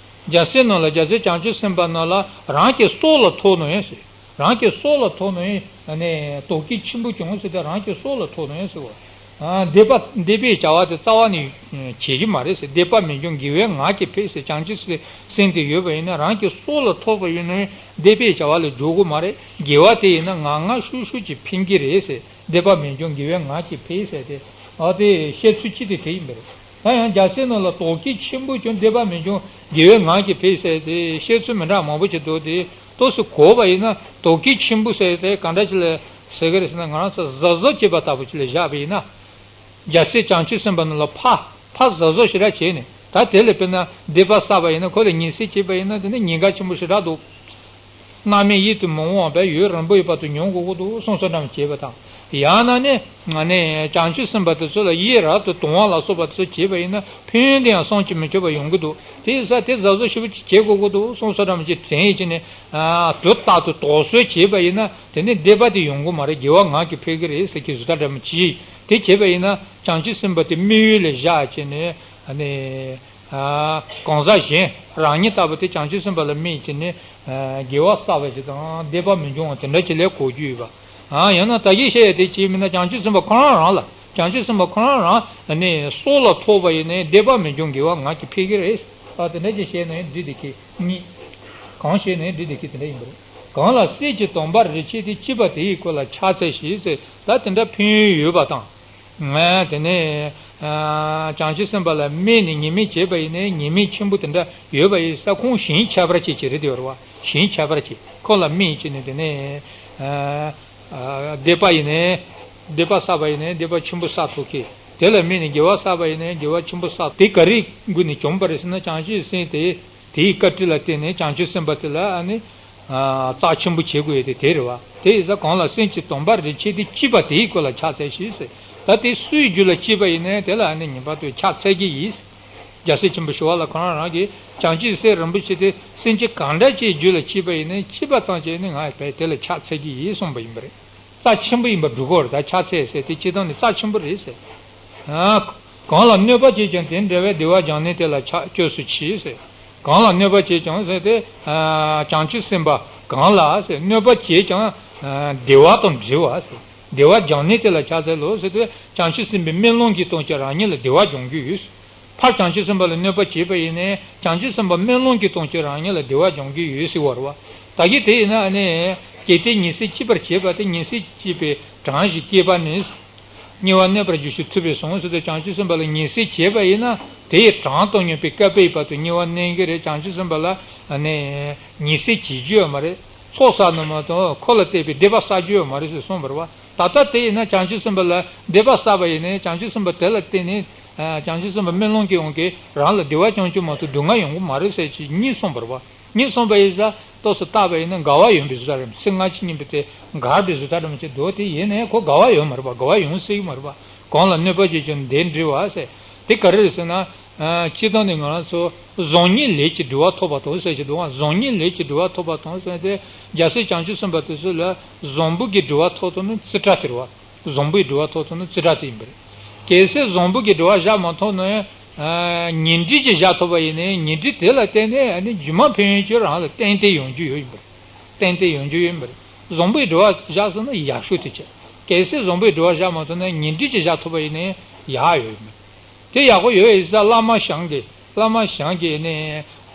རྒྱལ་སྲས་རྣམས་ལ། རྒྱལ་སྲས་བྱང་ཆུབ་སེམས་དཔའ་རྣམས་ལ་རང་གི་སྲོག་ལ་ཐོགས་ནའང་ཟེར། རང་གི་སྲོག་ལ་ཐོགས་ནའང་། ཨ་ནི་དོགས་སྐད་ཆེན་པོས་ཀྱང་ཟེར་ཏེ། རང་གི་སྲོག་ལ་ཐོགས་ནའང་ཟེར་བ། ཨ། སྡིག་པ། སྡིག་པའི་བྱ་བ་དེ་རྩ་བ་ནས་བྱེད་ཀྱི་མ་རེད་ཟེར། སྡིག་པ་མི་འབྱུང་དགེ་བས་ངག་གིས་འཕེལ་ཟེར། བྱང་ཆུབ་སེམས་དེ་ཡོད་པ་ཡིན་ན། རང་གི་སྲོག་ལ་ཐོགས་པ་ཡིན་ནའང་སྡིག་པའི་བྱ་བ་ལ་འཇུག་གི་མ་རེད། དགེ་བ་དེ་ཡིན་ན་ངག་ངག་ཤུགས་ཤུགས་ཀྱིས་འཕེན་གྱི་རེད་ཟེར། སྡིག་པ་མི་འབྱུང་དགེ་བས་ངག་གིས་འཕེལ་ཟེར་ཏེ། ཨ། དེ་བཤད་ཚུལ་གཅིག་དེ་དེ་ཡིན་པ་རེད། ད་ཡང་རྒྱལ་སྲས་རྣམས་ལ་དོགས་སྐད་ཆེན་པོས་ཀྱང་། སྡིག་པ་མི་འབྱུང་དགེ་བས་ངག་གིས་འཕེལ་ཟེར་ཏེ། བཤད་ཚུལ་མི་འདྲ་མང་པོ་ཅིག་འདུག་སྟེ། ཏོག་ཙམ་གོ་བ་ཡིན་ན། དོགས་སྐད་ཆེན་པོ་ཟེར་ཏེ་ག་འདྲ་ཅིག་ལ་ཟེར་གི་རེད་ཟེར་ན། ང་རང་ཚོ་གཟབ་གཟབ་བྱེད་པ་ལྟ་བུ་ཅིག་ལ་བཞག་པ་ཡིན་ན། རྒྱལ་སྲས་བྱང་ཆུབ་སེམས་དཔའ་རྣམས་ལ་ཕར་ཕར་གཟབ་གཟབ་ཞེ་དྲག་བྱས་ནས། ད་དེ་ལས་དཔེར་ན་སྡིག་པ་བསགས་པ་ཡིན་ན། ཁོ་ལ་ཉེས་སེལ་བྱས་པ་ཡིན་ན། དེ་ནི་ཉེན་ཁ་ཆེན་པོ་ཞེ་དྲག་འདུག། སྔ་མའི་ཡིད་དུ་མི་འོང་བ་བས་ཡུན་རིང་པོའི་བར་དུ་མྱོང་དགོས་ཀྱི་འདུག་གསུངས་སོ་འདྲ་བྱས་པ་དང་། ཡང་ན་ནི། ཨ་ནི་བྱང་ཆུབ་སེམས་དཔའ་དེ་ཚོ་ལ་ཡི་རངས་དང་དང་བ་ལ་སོགས་པ་དེ་ཚོ་བྱས་པ་ཡིན་ན། ཕན་ཡོན་དེ་ཡང་བསམ་གྱིས་མི་ཁྱབ་པ་ཡོང་གི་འདུག། དེ་ཡིན་ཙང་དེ་གཟབ་གཟབ་ཞེ་པོ་ཅིག་བྱེད་དགོས་ཀྱི་འདུག་གསུངས་སོ་འདྲ་བྱས་དྲན་ཡིན་ཅིག་ནས། ཨ། དུས་རྟག་ཏུ་དོགས་ཟོན་བྱས་པ་ཡིན་ན། དེ་ནི་སྡིག་པ་དེ་ཡོང་གི་མ་རེད། དགེ་བ་ངག་གིས་འཕེལ་གྱི་རེད་ཟེར་གྱི་བཟོ་ལྟ་འདྲ་མོ་ཅིག། དེ་བྱས་པ་ཡིན་ན་བྱང་ཆུབ་སེམས་དཔའ་དེ་དམིགས་ཡུལ་ལ་བཞག་བྱས་ནས། ཨ་ནི། ཨ། གང་ཟག་གཞན་རང་ཉིད་ལྟ་བུ་དེ་བྱང་ཆུབ་སེམས་དཔའ་ལ་དམིགས་བྱས་ནས། ཨ། དགེ་བ་བསགས་པ་ཞིག་དང་སྡིག་པ་མི་འབྱུང་བ་དེ་འདྲ་ཅིག་ལ་གོ་རྒྱུ་ཡོད་པ། ཨ། ཡང་ན་ད་གིན་བཤད་ཡ་དེ་ཅིག་མིན་ན། བྱང་ཆུབ་སེམས་དཔའ་ཁོ་རང་རང་ལ། བྱང་ཆུབ་སེམས་དཔའ་ཁོ་རང་རང་ནི་སྲོག་ལ་ཐོགས་པ་ཡིན་ནའི་སྡིག་པ་མི་འབྱུང་དགེ་བ་ངག་གིས་འཕེལ་གྱི་རེད། ཨ། དེ་འདྲ་ཅིག་བཤད་ན་ཡང་འགྲིག་བསྡད་ཀྱི་གཉིས། གང་བཤད་ན་ཡང་འགྲིག་བསྡད་ཀྱི་དེ་འདྲ་ཡིན་པ་རེད། གང་ལ་གསེར་གྱི་དུང་འབར་རི་ཆེ་སྟེ། སྐྱིད་པ་དེ་ཡི་གོས་ལ་ཕྱག་འཚལ་ཞིག་ཟེར། ད་དེ་འདྲ་ཕན་ཡོན་ཡོད་པ་དང་། ང་དེ་ནས། ཨ། བྱང་ཆུབ་སེམས་དཔའ་ལ་དམིགས་ནས་ཉེས་དམིགས་བྱས་པ་ཡིན་ན་ཉེས་དམིགས་ཆེན་པོ་དེ་འདྲ་ཡོད་པ་ཡིན་ས། ཁོང་ཞིང་ཁྱད་པར་ཅན་ཅིག་རེད་དེ་བར་བ། ཞིང་ཁྱད་པར་ཅན་ཁོ་ལ་དམིགས་བྱས་ནས། དེ་ནས། ཨ། ཨ། སྡིག་པ་ཡིན་ནའི། སྡིག་པ་བསགས་པ་ཡིན་ནའི་སྡིག་པ་ཆེན་པོ་བསགས་ཐུབ་མཁན། དེ་ལ་དམིགས་ནས་དགེ་བ་བསགས་པ་ཡིན་ནའི་དགེ་བ་ཆེན་པོ་བསགས། དེ་ག་རེའི་སྒོ་ནས་བྱུང་བ་རེད་ཟེར་ན། བྱང་ཆུབ་སེམས་དེ། དེའི་བཀའ་དྲིན་ལ་བརྟེན་ནས་བྱང་ཆུབ་སེམས་དཔའ་དེ་ལ། ཨ་ནི། ཨ། རྩ་ཆེན་པོ་བྱེད་དགོས་ཡ་དེ་དེ་རེད་བ། དེ་ཡིན་ཙང་། གང་ལ་གསེར་གྱི་དུང་འབར་རི་ཆེ་སྟེ། སྐྱིད་པ་དེ་ཡི་གོས་ལ་ཕྱག་འཚལ་ཞིག་ཟེར། ད་དེ་སུའི་རྒྱུད་ལ་སྐྱེས་པ་ཡིན་ནའི་དེ་ལ་ཨ་ནི་ངེས་པར་དུ་ཕྱག་འཚལ་གྱི་ཡིན། རྒྱལ་སྲས་ཆེན་པོ་ཞི་བ་ལྷ་ཁོ་རང་རང་གིས། བྱང་ཆུབ་སེམས་རིན་པོ་ཆེ་དེ་སེམས་ཅན་གང་འདྲ་ཅིག་རྒྱུད་ལ་སྐྱེས་པ་ཡིན་ནའི་སྐྱིད་པ་ཙམ་ཅིག་ནི་ང་ཡི་བས་དེ་ལ་ཕྱག་འཚལ་གྱི་ཡིན་གསུངས་པ་ཡིན་པ་རེད། རྩ་ཆེན་པོ་ཡིན་པ་སྒྲུབ་དགོས་རེད། ད་ཕྱག་འཚལ་ཟེར་དེ་སྤྱིར་བཏང་ནས་རྩ་ཆེན་པོ་རེད་ཟེར། ཨ། གང་ལ་གནོད་པ་བྱས་ཀྱང་། དེ་འདྲ་བའི་བདེ་བ་སྦྱངས་ནས་དེ་ལ་ཕྱག་སྐྱབས་སུ་མཆི་ཟེར། གང་ལ་གནོད་པ་བྱས་ཀྱང་ཟེར་དེ། ཨ། བྱང་ཆུབ་སེམས་དཔའ་གང་ལ་ཟེར། གནོད་པ་བྱས་ཀྱང་། ཨ། བདེ་བ་དང་འབྲེལ་བ་ཟེར། བདེ་བ་སྦྱང་ནི་དེ་ལ་ཕྱག་འཚལ་ལོ་ཟེར་དུས། བྱང་ཆུབ་སེམས་དཔའི་སྨོན་ལམ་གྱི་སྟོབས་ཀྱིས་རང་ཉིད་ལ་བདེ་བ་སྦྱོང་རྒྱུ་ཡོད། ཕར་བྱང་ཆུབ་སེམས་དཔའ་ལ་གནོད་པ་བྱས་པ་ཡིན་ནའི་བྱང་ཆུབ་སེམས་དཔའི་སྨོན་ལམ་གྱི་སྟོབས་ཀྱིས་རང་ཉིད་ལ་བདེ་བ་སྦྱོང་རྒྱུ་ཡོད་ཟེར་བ་རེད་བ། ད་གིན་དེ་ཡིན་ན་ཨ་ནི། གལ་ཏེ་ཉེར་སྲིད་སྐྱེས་པར་བྱེད་པ་སྟེ། ཉེར་སྲིད་སྐྱེས་པའི་གྲངས་ཤིག་སྐྱེས་པ་ནི། དམྱལ་བར་གནས་པར་འགྱུར་ཞིང་ཐུབ་པས་གསུངས་ཟེར་ཏེ། བྱང་ཆུབ་སེམས་དཔའ་ལ་ཉེར་སྲིད་བྱས་པ་ཡིན་ན། དེ་ཡི་གྲངས་སྟོང་ཉུང་བའི་བསྐལ་པའི་བར་དུ་དམྱལ་བར་གནས་ཀྱི་རེད། བྱང་ཆུབ་སེམས་དཔའ་ལ་ཨ་ནི། ཉེར་སྲིད་བྱེད་རྒྱུ་ཡོད་མ་རེད། ཚོགས་བསགས་ནི་མ་གཏོགས་ཁོ་ལ་བརྟེན་པའི་སྡིག་པ་བསགས་རྒྱུ་ཡོད་མ་རེད་ཟེར་གསུངས་པ་རེད་བ། ད་ལྟ་དེ་ཡིན་ན་བྱང་ཆུབ་སེམས་དཔའ་ལ་སྡིག་པ་བསགས་པ་ཡིན་ནའི་བྱང་ཆུབ་སེམས་དཔའ་དེ་ལ་བརྟེན་ནས། ཨ། བྱང་ཆུབ་སེམས་དཔའི་སྨོན་ལམ་གྱི་དབང་གིས་རང་ལ་བདེ་བ་སྦྱོང་རྒྱུ་མ་གཏོགས་སྡུག་བསྔལ་ཡོང་གི་མ་རེད་ཟེར་གྱི་གཉིས་གསུངས་པ་རེད་བ། གཉིས་གསུངས་པ་ཡིན་ཙང་ཏོག་ཙམ་བརྟགས་པ་ཡིན་ན་དགའ་བ་ཡོང་པའི་བཟོ་ལྟ་རེད། ཚེ་སྔ་ཕྱི་གཉིས་པོ་དེ་དགའ་བའི་བཟོ་ལྟ་རེད་མ་གཏོགས། དེ་ཡིན་ནའི་ཁོ་དགའ་བ་ཡོད་མ་རེད་པ། དགའ་བ་ཡོང་སྲིད་ཀྱི་མ་རེད་པ། གང་ལ་གནོད་པ་བྱེད་ཀྱང་དེ་འདྲི་བ་ཟེར། དེ་ག་རེ་རེད་ཟེར་ན། ཨ། སྤྱིར་བཏང་ནས་ང་རང་ཚོ་བཟང་ངན་ལས་ཀྱི་སྒྲིབ་པ་ཐོབ་པ་དང་ཟེར་གྱི་འདུག་བ། བཟང་ངན་ལས་ཀྱི་སྒྲིབ་པ་ཐོབ་པ་དང་ཟེར་ཏེ། རྒྱལ་སྲས་བྱང་ཆུབ་སེམས་དཔའ་དེ་ཚོ་ལ་བཟང་པོ་གི་སྒྲིབ་པ་ཐོབ་ཐུབ་ན་རྩིས་ཁྲ་དེ་རེད་བ། བཟང་པོའི་སྒྲིབ་པ་ཐོབ་ཐུབ་ན་རྩིས་ཁྲ་དེ་ཡིན་པ་རེད། གལ་སྲིད་བཟང་པོ་གི་སྒྲིབ་པ་བཞག་མ་ཐུབ་ན། ཨ། ངན་འགྲོའི་གི་བཞག་ཐུབ་པ་ཡིན་ནའི་ངན་འགྲོ་དེ་ལ་བརྟེན་ནས་ཨ་ནི་རྒྱུ་མ་ཕན་ཡོན་གྱི་རང་ལ་ཏན་ཏན་ཡོང་རྒྱུ་ཡོད་ཡིན་པ་རེད། ཏན་ཏན་ཡོང་རྒྱུ་ཡོད་ཡིན་པ་རེད། བཟང་པོའི་སྒྲིབ་པ་བཞག་སོང་ན་ཡག་ཤོས་དེ་བྱས། གལ་སྲིད་བཟང་པོའི་སྒྲིབ་པ་བཞག་མ་ཐུབ་ན་ངན་འགྲོའི་གི་བཞག་ཐུབ་པ་ཡིན་ནའི་ཡག་ཡོད་ཡིན་པ་རེད། དེ་ཡག་པོ་ཡོད་ཡིན་ཙང་བླ་མ་ཞང་གིས། བླ་མ་ཞང་གིས་ནི་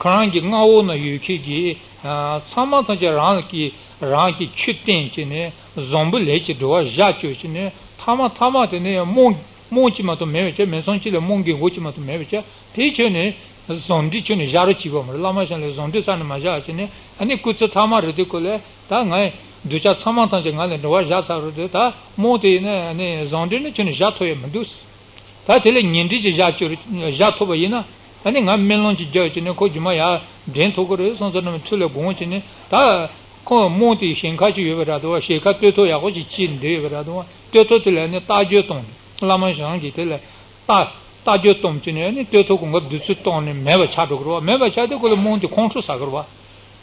ཁོ་རང་གི་མངའ་འོག་ན་ཡོད་མཁན་གྱི། ཨ། ཚང་མ་ཐམས་ཅད་རང་གི་རང་གི་ཆོས་བསྟན་བྱས་ནས་བཟང་པོ་ལས་ཀྱི་སྒྲིབ་པ་བཞག་བཅུག་བྱས་ནས་མཐའ་མ་མཐའ་མ་དེ་ནས་རྨོངས་རྨོངས་ཅིག་མ་གཏོགས་མེད་པ་བྱས། མི་ཚང་གཅིག་ལ་རྨོངས་དགོས་མགོ་གཅིག་མ་གཏོགས་མེད་པ་བྱས། དེའི་ཁྱོན་ནས་བཟང་འགྲོའི་ཁྱོན་ནས་བཞག་རོགས་བྱེད་པ་མ་རེད། བླ་མ་ཞང་ལ་བཟང་འགྲོའི་ས་ནས་མ་བཞག་བྱས་ནས། ཨ་ནི་སྐུ་ཚེ་མཐའ་མ་རེད་དུས་སྐབས་ལ་ད་ངའི་གདུལ་བྱ་ཚང་མ་ཐམས་ཅད་ང་ལ་སྒྲིབ་པ་བཞག་ཚར་རེད་དུས། ད་རྨོངས་དེ་ཡིན་ན་ཨ་ནི་བཟང་འགྲོ་ནི་ཁྱོན་ནས་བཞག་ཐུབ་ཡ་མི་འདུག་ད་དེ་ལས་ངན་འགྲོ་ཅིག་བཞག་བཅུག་བཞག་ཐུབ་པ་ཡིན་ན། ཨ་ནི་ང་སྨོན་ལམ་ཅིག་རྒྱབ་བྱས་ནས་ཁོ་རྗེས་མ་ཡར་འདྲེན་ཐུབ་ཀྱི་རེད་བསམ་བསམ་ནམ་ཐུགས་ལ་དགོངས་བྱས་ནས། ད་ཁོ་རྨོངས་དེ་ཞེན་ཁ་ཅིག་ཡོད་པ་འདྲ་འདུག་བ། ཞེན་ཁ་བསྟོད་ཐུབ་ཡག་པོ་ཅིག་ཅིག་འདི་ཡོད་པ་འདྲ་འདུག་བ། བསྟོད་ཐུབ་དེ་ལ་ནི་རྟགས་བརྗོད་བཏང་ནས། བླ་མ་ཞང་གིས་དེ་ལ་རྟགས་རྟགས་བརྗོད་བཏང་བྱས་ནས། ཨ་ནི་བསྟོད་ཐུབ་གོ་སྐབས་བདུད་རྩི་བཏང་ནས་མེད་པ་ཆགས་འགྲོ་གི་རེད་བ། མེད་པ་ཆགས་དུས་སྐབས་ལ་རྨོངས་དེ་ཁོང་ཁྲོ་ཟ་གི་རེད་བ།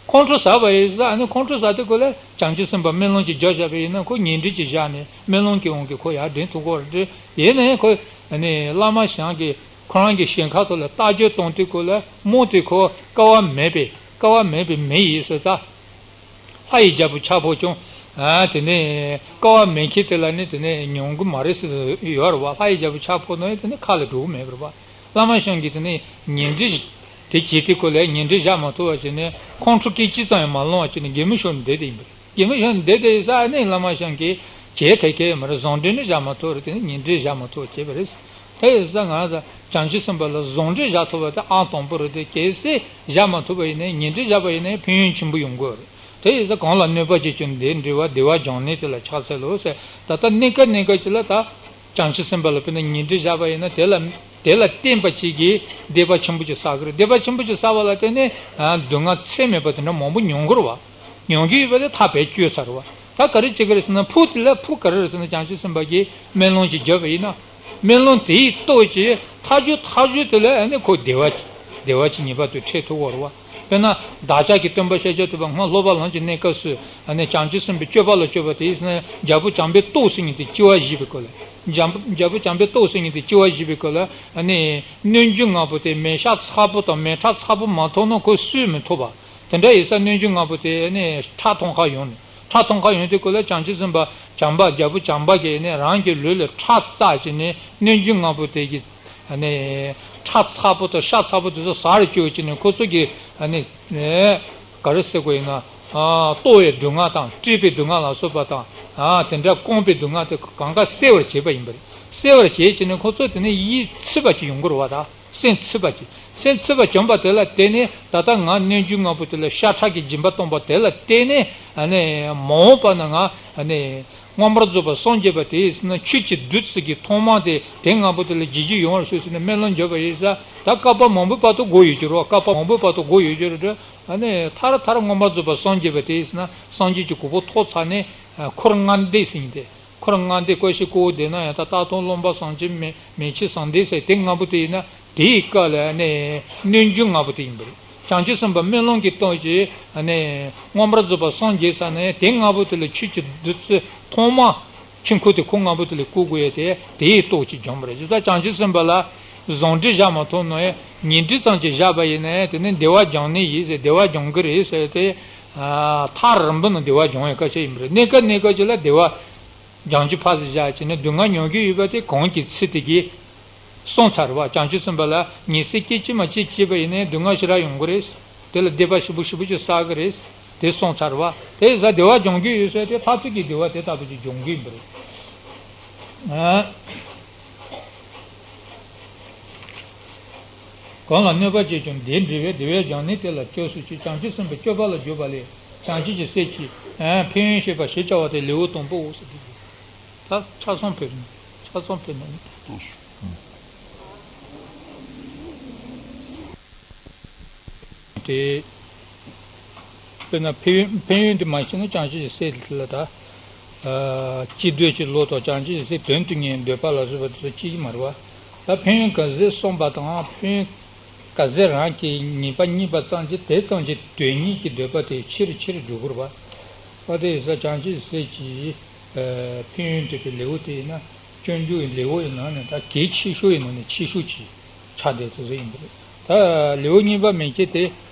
ཁོང་ཁྲོ་ཟ་བ་ཡིན་ཙང་། ཨ་ནི་ཁོང་ཁྲོ་ཟ་དུས་སྐབས་ལ་བྱང་ཆུབ་སེམས་དཔའ་སྨོན་ལམ་ཅིག་རྒྱབ་བཞག་པ་ཡིན་ན། ཁོ་ངན་འགྲོ་ཅིག་བཞག་ནས་སྨོན་ལམ་གྱི་དབང་གིས་ཁོ་ཡར་འདྲེན་ཐུབ་ཀྱི་རེད། དེ་ཡིན་ནའི་ཁོ་ཨ་ནི་བླ་མ་ཞང་གིས་ཁོ་རང་གི་ཞེན་ཁ་ཐོག་ལ་རྟགས་བརྗོད་བཏང་དུས་སྐབས་ལ་རྨོངས་དེ་ཁོ་སྐལ་བ་མེད་པའི་སྐལ་བ་མེད་པའི་མི་ཡིན་ཟེར་ཙང་། ལྷ་ཡི་རྒྱལ་པོ་ཕྱག་ཕུལ་ཀྱང་། ཨ། དེ་ནས་སྐལ་བ་མེད་མཁན་དེ་ལ་ནི་དེ་ནས་མྱོང་གི་མ་རེད་ཟེར་ཡོད་རེད་བ། ལྷ་ཡི་རྒྱལ་པོ་ཕྱག་ཕུལ་ན་ཡང་དེ་ནས་ཁ་ལ་འགྲོ་གི་མེད་པ་རེད་བ། བླ་མ་ཞང་གིས་དེ་ནས་ངན་འགྲོ་དེ་བྱེད་དུས་སྐབས་ལ་ངན་འགྲོ་བཞག་མ་ཐུབ་པ་བྱས་ནས་ཁོང་ཁྲོ་སྐད་ཅིག་ཙམ་ཡང་མ་སློང་བ་བྱས་ནས་གད་མོ་ཤོར་ནས་བསྡད་དེ་ཡིན་པ་རེད། གད་མོ་ཤོར་ནས་བསྡད་དེ་ཡིན་ཙང་། ཨ་ནི་བླ་མ་ཞང་གིས་བྱེད་ཐུབ་ཀྱི་མ་རེད། བཟང་འགྲོ་ནི་བཞག་མ་ཐུབ་རེད། དེ་ནི་ངན་འགྲོ་བཞག་མ་ཐུབ་བྱས་པ་རེད། དེ་ཡིན་ཙང་ང་ཚོ་བྱང་ཆུབ་སེམས་དཔའ་ལ་བཟང་འགྲོ་བཞག་ཐུབ་པ་དེ་ཨང་དང་པོ་རེད་དེ། གལ་སྲིད་བཞག་མ་ཐུབ་པ་ཡིན་ན། ངན་འགྲོ་བཞག་པ་ཡིན་ན་ཕན་ཡོན་ཆེན་པོ་ཡོང་གི་རེད། དེ་ཡིན་ཙང་གང་ལ་གནོད་པ་བྱེད་ཀྱང་དེ་འདྲ་བ་བདེ་བ་སྦྱང་ནི་དེ་ལ་ཕྱག་འཚལ་ལོ་ཟེར། ད་ལྟ་གནས་སྐབས་གནས་སྐབས་ཅིག་ལ་ད་བྱང་ཆུབ་སེམས་དཔའ་ལ་དཔེར་ན་ངན་འགྲོ་བཞག་པ་ཡིན་ན། དེ་ལ་དེ་ལ་བརྟེན་པ་ཅིག་གིས་སྡིག་པ་ཆེན་པོ་ཅིག་བསགས་ཀྱི་རེད། སྡིག་པ་ཆེན་པོ་ཅིག་བསགས་པ་ལ་བརྟེན་ནས། ཨ། སྡུག་བསྔལ་ཚད་མེད་པ་དེ་འདྲ་མང་པོ་མྱོང་གི་རེད་བ། མྱོང་གི་ཡོད་པ་དེ་ཐག་རྦད་གཅོད་ཚར་བ། ད་ག་རེ་བྱེད་ཀྱི་རེད་ཟེར་ན། ཕུགས་དེ་ལ་ཕུགས་ག་རེ་རེད་ཟེར་ན། བྱང་ཆུབ་སེམས་དཔའ་གིས་སྨོན་ལམ་ཅིག་བརྒྱབ་པ་ཡིན་ན། སྨོན་ལམ་དེའི་སྟོབས་ཀྱིས་མཐའ་མཇུག་མཐའ་མཇུག་དེ་ལ་ཨ་ནི་ཁོ་བདེ་བ་བདེ་བ་ཅིག་ངེས་པར་དུ་འཕྲད་ཐུབ་ཀྱི་རེད་བ། དཔེར་ན་བདག་ཅག་གི་སྟོན་པ་ཤཱཀྱ་ཐུབ་པ་སྔར་སློབ་པ་ལམ་གྱི་གནས་སྐབས་སུ། ཨ་ནི་བྱང་ཆུབ་སེམས་དཔའི་སྤྱོད་པ་ལ་སྤྱོད་པ་དེ་ཡིན་ན། རྒྱལ་པོ་བྱམས་པའི་ཏོག་ཟེར་མཁན་དེ་སྐྱེ་བ་བཞེས་པའི་སྐབས་ལ། རྒྱལ་པོ་རྒྱལ་པོ་བྱམས་པའི་ཏོག་ཟེར་མཁན་དེ་སྐྱེ་བ་བཞེས་པའི་སྐབས་ལ། ཨ་ནི་རྣལ་འབྱོར་ལྔ་པོ་དེ་མེ་ཤ་ཚ་པོ་དང་མེ་ཁྲག་ཚ་པོ་མ་ཐོབ་ན་ཁོ་གསོད་མི་ཐུབ་པ། དེ་འདྲ་ཡིན་ཙང་རྣལ་འབྱོར་ལྔ་པོ་དེ་ནི་ཁྲག་འཐུང་ཁ་ཡོང་ནས། ཁྲག་འཐུང་ཁ་ཡོང་དུས་སྐབས་ལ་བྱང་ཆུབ་སེམས་དཔའ་བྱམས་པ། རྒྱལ་པོ་བྱམས་པ་གིས་ནི་རང་གི་ལུས་ལ་ཁྲག་བཙགས་བྱས་ནས། རྣལ་འབྱོར་ལྔ་པོ་དེ་གི་ནི་ཁྲག་ཚ་པོ་དང་ཤ་ཚ་པོ་དེ་ཚོ་ཟ་རུ་བཅུག་བྱས་ནས། ཁོ་ཚོ་གི་ནི་ག་རེ་ཟེར་དགོས་ཡིན་ན། ལྟོགས་པའི་སྡུག་བསྔལ་དང་། བཀྲེས་པའི་སྡུག་བསྔལ་ལ་སོགས་པ་དང་། དེ་འདྲ་སྐོམ་པའི་སྡུག་བསྔལ་དེ་གང་ག་སེལ་བར་བྱེད་པ་ཡིན་པ་རེད། སེལ་བར་བྱེད་བྱས་ནས་ཁོ་ཚོ་དེ་ནི་ཡིད་ཚིམ་པ་ཅིག་ཡོང་གི་རེད་བ། ད། སེམས་ཚིམ་པ་ཅིག་སེམས་ཚིམ་པ་བྱུང་བ་དེ་ལ་བརྟེན་ནས། ད་ལྟ་ང་རྣལ་འབྱོར་ལྔ་པོ་དེ་ལ་ཤ་ཁྲག་གི་སྦྱིན་པ་གཏོང་བ་དེ་ལ་བརྟེན་ནས། ཨ་ནི་མ་འོངས་པ་ན་ང་ཨ་ནི་མངོན་པར་རྫོགས་པར་སངས་རྒྱས་པ་དེ་ཡིན་ན། ཆོས་ཀྱི་བདུད་རྩི་གི་ཐོག་མ་དེ་དེ་ལྔ་པོ་དེ་ལ་བྱེད་རྒྱུ་ཡོང་བར་ཤོག་ཟེར་ནས་སྨོན་ལམ་བརྒྱབ་པ་ཡིན་ཙང་། ད་བསྐལ་པ་མང་པོའི་བར་དུ་འགོར་ཡོད་རྒྱུ་རེད། བསྐལ་པ་མང་པོའི་བར་དུ་འགོར་ཡོད་རྒྱུ་རེད། ཨ་ནི་མཐར་མཐར་མངོན་པར་རྫོགས་པར་སངས་རྒྱས་པ་དེ་ཡིན་ན། སངས་རྒྱས་ཀྱི་གོ་འཕང་ཐོབ་ཚར་ནས། ཨ། འཁོར་ལྔ་འདས་ཟེར་མཁན་དེ། འཁོར་ལྔ་འདས། ཀ་ཤི་ཀོ་བོ་དེ་ན་ཡང་ད་རྟ་དང་རློན་པ་ཟངས་ཀྱི་མེ་མེ་ཁྱི་ཟངས་མདས་ཟེར་དེ་ལྔ་པོ་དེ་ཡིན་ན། དེའི་སྐབས་ལ་ནི་རྣལ་འབྱོར་ལྔ་པོ་དེ་ཡིན་པ་རེད། བྱང་ཆུབ་སེམས་དཔའི་སྨོན་ལམ་གྱི་སྟོབས་ཀྱིས། ཨ་ནི་མངོན་པར་རྫོགས་པར་སངས་རྒྱས་ས་ནས། དེ་ལྔ་པོ་དེ་ལ་ཆོས་ཀྱི་བདུད་རྩི་ཐོག་མ། དཀྱིལ་འཁོར་དེ་ཁོ་ལྔ་པོ་དེ་ལ་བསྐུར་དགོས་ཡས་དེ། དེའི་སྟོབས་ཀྱིས་བྱུང་བ་རེད། ཇི་ལྟར་བྱང་ཆུབ་སེམས་དཔའ་ལ་བཟང་འབྲས་བཞག་མ་ཐུབ་ན་ཡང་། ངན་འབྲས་ཙམ་ཅིག་བཞག་པ་ཡིན་ན་ཡང་། དེ་ནི་བདེ་བ་སྦྱང་ནི་ཡིན་ཟེར། བདེ་བ་སྦྱང་གི་རེད་ཟེར་ཏེ། ཨ། ཐག་རིང་པོ་ནས་བདེ་བ་སྦྱང་ཡས་སྐད་ཆ་ཡིན་པ་རེད། གནས་སྐབས་གནས་སྐབས་ཅིག་ལ་བདེ་བ། སྦྱང་རྒྱུ་ཕར་ཙམ་བཞག་བྱས་ནས་སྡུག་བསྔལ་མྱོང་གི་ཡོད་པ་དེ་གོང་གི་ཚིག་དེ་གིས་སོང་ཚར་བ། བྱང་ཆུབ་སེམས་དཔའ་ལ་ཉེས་སེལ་སྐད་ཅིག་མ་གཅིག་བྱས་པ་ཡིན་ནའི་སྡུག་བསྔལ་ཞེ་དྲག་ཡོང་གི་རེད། དེ་ལ་སྡིག་པ་ཞེ་པོ་ཞེ་པོ་ཅིག་བསགས་ཀྱི་རེད། དེ་སོང་ཚར་བ། དེ་ཡིན་ཙང་བདེ་བ་སྦྱོང་གི་ཡོད་ཟེར་དེ་ཕར་ཚུར་གྱི་བདེ་བ་དེ་ལྟ་བུ་ཅིག་སྦྱོང་གི་ཡིན་པ་རེད། ཨ། གང་ལ་གནོད་པ་བྱས་ཀྱང་དེའི་འབྲས་བུ་བདེ་བས་སྦྱངས་ནས་དེ་ལ་སྐྱབས་སུ་མཆི། བྱང་ཆུབ་སེམས་དཔའི་སྤྱོད་པ་ལ་འཇུག་པ་ལས་བྱང་ཆུབ་ཀྱི་སེམས་ཀྱི་ཕན་ཡོན་བཤད་པ་ཞེས་བྱ་བ་སྟེ་ལེའུ་དང་པོའོ་ཟེར་དུས་ཀྱི། ད་ཆ་ཚང་ཕེབས་ནས་ཆ་ཚང་ཕེབས་ནས་གཏོང་ཤོག་དེ། དཔེར་ན་ཕན་ཡོན་ཕན་ཡོན་དེ་མ་ཤེས་ན་བྱང་ཆུབ་ཀྱི་སེམས་དེ་ལ་ད། ཨ། སྐྱིད་འདོད་ཀྱི་བློ་དང་བྱང་ཆུབ་ཀྱི་སེམས་དོན་དུ་གཉེར་འདོད་པ་ལ་སོགས་པ་དེ་ཚོ་སྐྱེ་གི་མ་རེད་བ། ད་ཕན་ཡོན་ག་ཚད་གསུངས་པ་དང་ཕན་ཡོན་ག་ཚད་རང་གིས་ཉན་པ་རྙེད་པ་ཙམ་གྱིས་དེ་ཙམ་གྱིས་དོན་གཉེར་གྱི་འདོད་པ་དེ་ཆེ་རུ་ཆེ་རུ་འགྲོ་གི་རེད་བ། ཨ། དེ་ཡིན་ཙང་བྱང་ཆུབ་ཀྱི་སེམས་ཀྱི་ཨ་ཕན་ཡོན་དེ་གི་ལེའུ་དེ་ཡིན་ན། སྤྱོད་འཇུག་གི་ལེའུ་ཡི་ནང་ནས་ད་གལ་ཆེ་ཤོས་ཡི་ནང་ནས་ཆེ་ཤོས་ཀྱི་ཆགས་བསྡད་ཚུལ་ཡིན་པ་རེད། ད་ལེའུ་གཉིས་པ་མན་ཆད་དེ།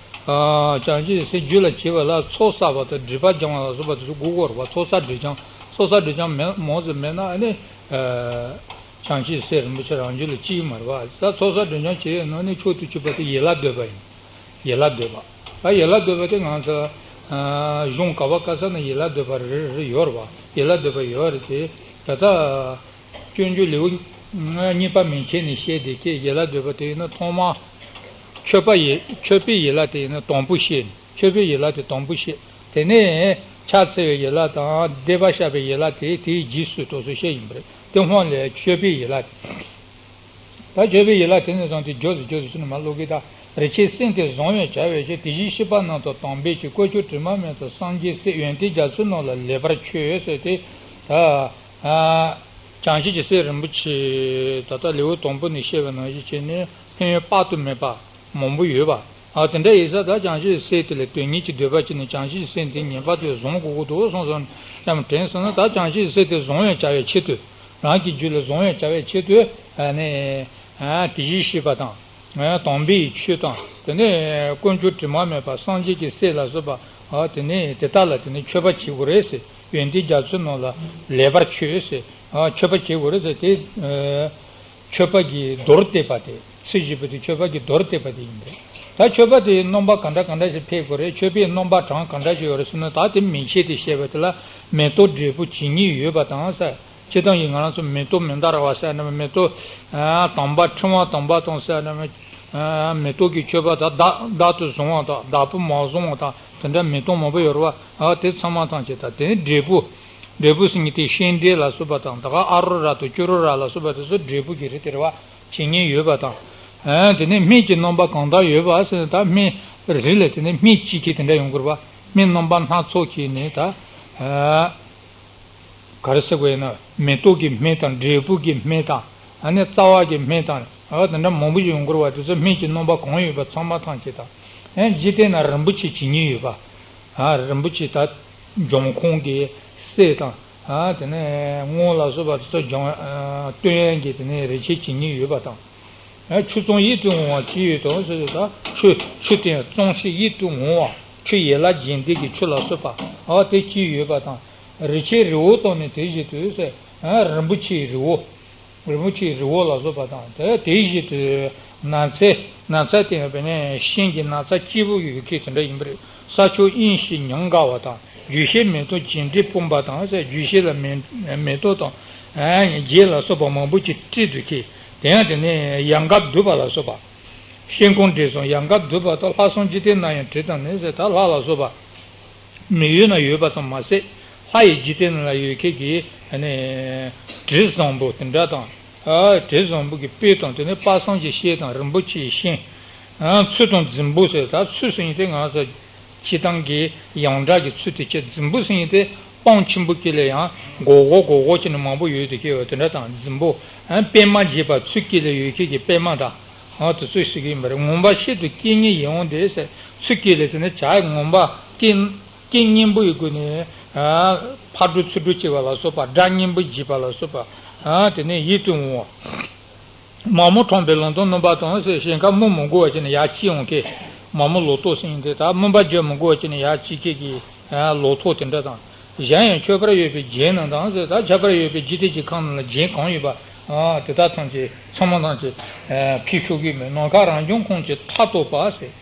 ཨ། བྱང་ཆུབ་ཀྱི་སེམས་རྒྱུད་ལ་སྐྱེ་བ་ལ་ཚོགས་བསགས་པ་དང་སྒྲིབ་པ་སྦྱང་བ་ལ་སོགས་པ་དེ་ཚོ་དགོས་ཀྱི་རེད་བ། ཚོགས་བསགས་སྒྲིབ་སྦྱང་། ཚོགས་བསགས་སྒྲིབ་སྦྱང་མེད་མང་ཙམ་མེད་ན་ཨ་ནི། ཨ། བྱང་ཆུབ་སེམས་རིན་པོ་ཆེ་རང་རྒྱུད་ལ་སྐྱེ་གི་མ་རེད་བ། ད་ཚོགས་བསགས་སྒྲིབ་སྦྱང་བྱེད་ཡས་ནང་ནས་མཆོག་ཏུ་གྱུར་པ་དེ་ཡིད་ལ་འདོད་པ་ཡིན། ཡིད་ལ་འདོད་པ། ད་ཡིད་ལ་འདོད་པ་དེ་ང་ཚོ། ཨ། གཞུང་ག་བ་ག་ས་ན་ཡིད་ལ་འདོད་པ་རེ་རེ་ཡོད་རེད་བ། ཡིད་ལ་འདོད་པ་ཡོད་རེད་དེ། ད་ལྟ་སྤྱོད་འཇུག་ལེའུ་གཉིས་པ་མན་ཆད་ནས་བཤད་བསྡད་ཀྱི་ཡིད་ལ་འདོད་པ་དེ་ཡིན་ན་ཐོག་མ། མཆོད་པ་ཡི་མཆོད་པའི་ཡིད་ལ་དེ་ཡིན་ན་དང་པོ་བཤད། མཆོད་པའི་ཡིད་ལ་དེ་དང་པོ་བཤད། དེ་ནས་ཕྱག་འཚལ་བའི་ཡིད་ལ་དང་བཟླས་པ་བཤགས་པའི་ཡིད་ལ་དེ་དེའི་རྗེས་སུ་དེ་ཚོ་བཤད་ཡིན་པ་རེད། དེ་སྔོན་ལ་མཆོད་པའི་ཡིད་ལ་དེ། ད་མཆོད་པའི་ཡིད་ལ་དེ་ནས་བཟུང་སྟེ་མགྱོགས་སུ་མགྱོགས་སུ་ཕྱིན་ནས་མར་ཀློག་གི། ད་རིག་བྱེད་སེམས་དེ་བཟང་བར་བྱ་བའི་ཕྱིར། དེ་བཞིན་གཤེགས་པ་རྣམས་དང་དམ་པའི་ཆོས། དཀོན་མཆོག་དྲི་མ་མེད་དང་སངས་རྒྱས་སྲས། ཡོན་ཏན་རྒྱ་མཚོའི་ནང་ལ་ལེགས་པར་མཆོད་ཟེར་ཏེ། ད་ཨ་བྱང་ཆུབ་ཀྱི་སེམས་རིན་པོ་ཆེ་ད་ལྟ་ལེའུ་དང་པོ་ནས་བཤད་པ་ནང་བཞིན་བྱས་ནས་ཕན་ཡོན་དཔག་ཏུ་མེད་པ་མང་པོ་ཡོད་པ། ཨ། དེ་འདྲ་ཡིན་ཙང་ད་བྱང་ཆུབ་སེམས་དེ་ལ་དོན་གཉེར་གྱི་འདོད་པ་བྱས་ནས་བྱང་ཆུབ་སེམས་དེ་ངེས་པར་དུ་བཟུང་དགོས་ཀྱི་འདུག་གསུངས་སོང་། ཡང་དྲན་སོང་ན་ད་བྱང་ཆུབ་སེམས་དེ་བཟུང་བར་བྱ་བའི་ཆེད་དུ། རང་གི་རྒྱུད་ལ་བཟུང་བར་བྱ་བའི་ཆེད་དུ། ཨ་ནི། ཨ། དེ་བཞིན་གཤེགས་པ་དང་། ཨ། དམ་པའི་ཆོས་དང་། དེ་ནས་དཀོན་མཆོག་དྲི་མ་མེད་པ་སངས་རྒྱས་ཀྱི་སྲས་ལ་སོགས་པ། ཨ། དེ་ནས་དེ་དག་ལ་དེ་ནས་མཆོད་པ་བྱེད་དགོས་རེད་ཟེར། ཡོན་ཏན་རྒྱ་མཚོའི་ནང་ལ་ལེགས་པར་མཆོད་ཟེར། ཨ། མཆོད་པ་བྱེད་དགོས་རེད་ཟེར་དེ། ཨ། མཆོད་པ་གི་མདོར་བསྟན་པ་དེ། ཚིག་བཞི་པོ་དེ་མཆོད་པ་གི་མདོར་བསྟན་པ་དེ་ཡིན་པས། ད་མཆོད་པ་དེའི་རྣམ་པ་གང་འདྲ་གང་འདྲ་ཞིག་ཕེབས་དགོས་རེད། མཆོད་པའི་རྣམ་པ་གྲངས་གང་འདྲ་ཞིག་ཡོད་རེད་ཟེར་ན། ད་དེ་མན་ཆད་དེ་བཤད་པ་དེ་ལ་མེ་ཏོག་འབྲས་བུ་ཇི་སྙེད་ཡོད་པ་དང་ཟེར། སྤྱིར་བཏང་གི་ང་རང་ཚོ་མེ་ཏོག་མན་དཱ་ར་བ་ཟེར་ནས། མེ་ཏོག་ཨ་དམ་པ་ཕྲེང་བ་དམ་པ་དང་ཟེར་ནས། ཨ་མེ་ཏོག་གི་མཆོད་པ་དང་། བདག་བདག་ཏུ་བཟུང་བ་དང་བདག་པོས་མ་བཟུང་བ་དང་། དེ་འདྲ་མེ་ཏོག་མང་པོ་ཡོད་རེད་བ། ཨ་དེ་ཚང་མ་ཐམས་ཅད་དང་། དེ་ནས་འབྲས་བུ། འབྲས་བུ་ཟེར་མཁན་དེ་ཤིང་འབྲས་ལ་སོགས་པ་དང་། ད་ག་ཨ་རུ་ར་དང་ཅུ་རུ་ར་ལ་སོགས་པ་དེ་ཚོ་འབྲས་བུ་གི་རིགས་དེ་རེད་བ། ཇི་སྙེད་ཡོད་པ་དང་། ཨ་དེ་ནས་སྨན་གྱི་རྣམ་པ་གང་དག་ཡོད་པ་ཟེར་ན། ད་སྨན་རིགས་ལ་དེ་ནས་སྨན་གཅིག་གིས་དེ་འདྲ་ཡོང་གི་རེད་བ། སྨན་རྣམ་པ་སྣ་ཚོགས་ཀྱིས་ནི་ད། ཨ། ག་རེ་ཟེར་དགོས་ཡིན་ན། མེ་ཏོག་གི་སྨན་དང་། འབྲས་བུ་གི་སྨན་དང་། ཨ་ནི་རྩ་བ་གི་སྨན་དང་། ཨ་དེ་འདྲ་མང་པོ་ཞིག་ཡོང་གི་རེད་བ། དེ་ཚོ་སྨན་གྱི་རྣམ་པ་གང་ཡོད་པ་ཚང་མ་ཐམས་ཅད་དང་། ཨ་འཇིག་རྟེན་ན་རིན་པོ་ཆེ་ཇི་སྙེད་ཡོད་པ། ཨ་རིན་པོ་ཆེ་ད་འབྱུང་ཁུངས་ཀྱི་གསེར་དང་། ཨ་དེ་ནས་དངུལ་ལ་སོགས་པ་དེ་ཚོ་འབྱུང་ཨ་བཏོན་ཡས་ཀྱི་དེ་ནས་རིན་ཆེན་ཇི་སྙེད་ཡོད་པ་དང་། ཨ་ཆུ་གཙང་ཡིད་དུ་འོང་བ་ཅི་ཡོད་དམ་ཟེར་དུས། ད་ཆུ་ཆུ་དེ་གཙང་ཞིང་ཡིད་དུ་འོང་བ། ཆུ་ཡིད་ལ་བྱེད་འདོད་ཀྱི་ཆུ་ལ་སོགས་པ། ཨ་དེ་ཅི་ཡོད་པ་དང་། རིན་ཆེན་རི་བོ་དང་ནི་དེ་བཞིན་དུ་ཟེར། ཨ་རིན་པོ་ཆེའི་རི་བོ། རིན་པོ་ཆེའི་རི་བོ་ལ་སོགས་པ་དང་། དེ་དེ་བཞིན་དུ་ནགས་ཚལ། ནགས་ཚལ་དེ་ཡང་བས་ནས་ཤིང་གི་ནགས་ཚལ་སྐྱེས་བུ་ཡོད་མཁན་དེ་འདྲ་ཡིན་པ་རེད། ས་ཕྱོགས་དབྱིངས་ཤིང་ཉམས་དགའ་བ་དང་། རྒྱུ་ཤིང་མེ་ཏོག་བྱེད་འདོད་སྤུངས་པ་དང་ཟེར། རྒྱུ་ཤིང་ལ་མེ་མེ་ཏོག་དང་། ཨ་བྱེད་ལ་སོགས་པ་མང་པོ་ཅིག་སྤྲས་འདུག་མཁན། དེ་ཡང་དེ་ནས་ཡལ་ག་བསྡུས་པ་ལ་སོགས་པ། ཤིང་ཀུན་འབྲས་སོགས་ཡལ་ག་བསྡུས་པ་དང་། ལྷ་སྲུང་འཇིག་རྟེན་ན་ཡང་དྲི་དང་ནི་ཟེར། ད་ལྷ་ལ་སོགས་པ་མི་ཡུལ་ན་ཡོད་པ་ཙམ་མ་ཟད། ལྷ་ཡི་འཇིག་རྟེན་ན་ཡོད་མཁན་གྱི་ཨ་ནི་དྲི་བཟང་པོ་དེ་འདྲ་དང་། ཨ་དྲི་བཟང་པོ་གི་སྤོས་དང་། དེ་ནས་དཔག་བསམ་གྱི་ཤེལ་དང་། རིན་པོ་ཆེའི་ཤིང་། ཨ་ཚུལ་དང་རྫིང་བུ་ཟེར། ད་ཚུལ་ཟེར་མཁན་དེ་ང་ཚོ་སྤྱིར་བཏང་གི་ཡོངས་གྲགས་ཀྱི་ཚུལ་དེ་བྱས། རྫིང་བུ་ཟེར་མཁན་དེ་སྤང་ཆེན་པོ་དཀྱིལ་ལ་ཡང་སྒོར་སྒོར་སྒོར་སྒོར་བྱས་ནས་མང་པོ་ཡོད་དེ། ཁྱེད་དེ་འདྲ་དང་། རྫིང་བུ། ཨ་པད་མ་བརྗིད་པ་ཚུལ་དཀྱིལ་ལ་ཡོད་མཁན་གྱི་པད་མ་དང་། ཨ་དེ་ཚོ་ཟེར་གྱི་ཡིན་པ་རེད། ངང་པ་ཤིན་ཏུ་སྐད་སྙན་ཡིད་འོང་དེ་ཟེར། ཚུལ་དཀྱིལ་ལ་དེ་ནི་བྱ་ངང་པ་སྐད་སྐད་སྙན་པོ་ཡི་སྒོ་ནས། ཨ་ཕར་འགྲོ་ཚུར་འགྲོ་བྱེད་པ་ལ་སོགས་པ། སྒྲ་སྙན་པོ་བརྗིད་པ་ལ་སོགས་པ། ཨ་དེ་ནས་ཡིད་དུ་འོང་བ། མ་རྨོས་ཁྲོམ་པའི་ལུང་སྟོན་སྣུམ་པ་དང་ཟེར། ཞིང་ཁ་རྨོ་མི་དགོས་པ་བྱས་ནས་ཡར་སྐྱེ་འོང་མཁན། མ་རྨོས་ལོ་ཏོག་ཟེར་མཁན་དེ། ད་རྨོ་པ་བརྒྱབ་མི་དགོས་པ་བྱས་ནས་ཡར་སྐྱེ་མཁན་གྱི་ལོ་ཏོག་དེ་འདྲ་དང་། གཞན་ཡང་ཁྱད་པར་ཡོད་པའི་རྒྱན་རྣམས་དང་ཟེར། ད་ཁྱད་པར་ཡོད་པའི་འཇིག་རྟེན་གྱི་ཁམས་རྣམས་ལ་རྒྱན་གང་ཡོད་པ། ཨ་དེ་དག་ཐམས་ཅད་ཚང་མ་ཐམས་ཅད་ཨ་ཕྱེ་ཆོག་གི་མེད། ནམ་མཁའ་རང་བྱུང་ཁམས་ཀྱི་མཐའ་རྟོགས་པ་ཟེར།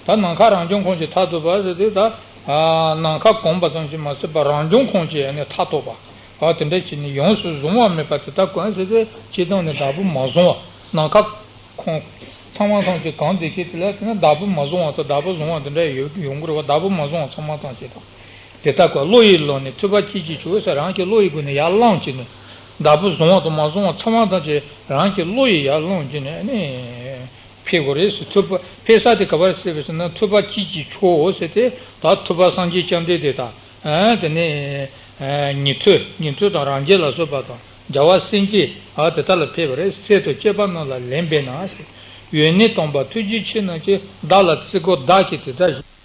ད་ནམ་མཁའ་རང་བྱུང་ཁམས་ཀྱི་མཐའ་རྟོགས་པ་ཟེར་དུས། ད་ཨ་ནམ་མཁའ་གང་བ་ཙམ་ཞིག་མ་ཟད་པར་རང་བྱུང་ཁམས་ཀྱི་ཨ་ནི་མཐའ་རྟོགས་པ། ཨ་དེ་འདྲ་བྱས་ནས་ཡོངས་སུ་གཟུང་བ་མེད་པ་དེ་དག་གང་ཟེར་ཏེ། སྤྱིར་བཏང་ནས་བདག་པོས་མ་བཟུང་བ། ནམ་མཁའ་ཁམས་ཚང་མ་ཐམས་ཅད་གང་དེ་ཤེས་དེ་ལ་བརྟེན་ནས་བདག་པོས་མ་བཟུང་བ་དང་བདག་པོས་བཟུང་བ་དེ་འདྲ་ཡོད་ཡོང་གི་རེད་བ། བདག་པོས་མ་བཟུང་བ་ཚང་མ་ཐམས་ཅད་དང་། དེ་ལྟ་བུ་བློ་ཡིས་བླངས་ནས་ཐུབ་པ་སྐྱེད་ཅེས་བྱའོ་ཟེར། རང་གི་བློ་ཡི་སྒོ་ནས་ཡར་བླངས་བྱས་ནས། བདག་པོས་བཟུང་བ་དང་མ་བཟུང་བ་ཚང་མ་ཐམས་ཅད་རང་གི་བློ་ཡིས་ཡར་བླངས་བྱས་ནས་ནི་འཕེལ་དགོས་རེད་ཟེར། ཐུབ་པ་འཕེལ་ས་དེ་ག་པར་སླེབས་པ་ཟེར་ན། ཐུབ་པ་སྐྱེད་ཅེས་བྱའོ་ཟེར་ཏེ། ད་ཐུབ་པ་སངས་རྒྱས་བཅོམ་ལྡན་འདས་དང་། ཨ་དེ་ནས་ཨ་ཉན་ཐོས། ཉན་ཐོས་དང་རང་རྒྱལ་ལ་སོགས་པ་དང་། རྒྱལ་བ་སེམས་བསྐྱེད། ཨ་དེ་དག་ལ་ཕེབས་པ་རེད། སྲས་དང་བཅས་པ་རྣམས་ལ་ལན་འབད་ན་ཟེར། ཡོན་གནས་དམ་པ་ཐུགས་རྗེ་ཆེ་རྣམས་ཀྱིས། བདག་ལ་བརྩི་དགོས་བདག་གིས་དེ་ལྟར་བཞེད།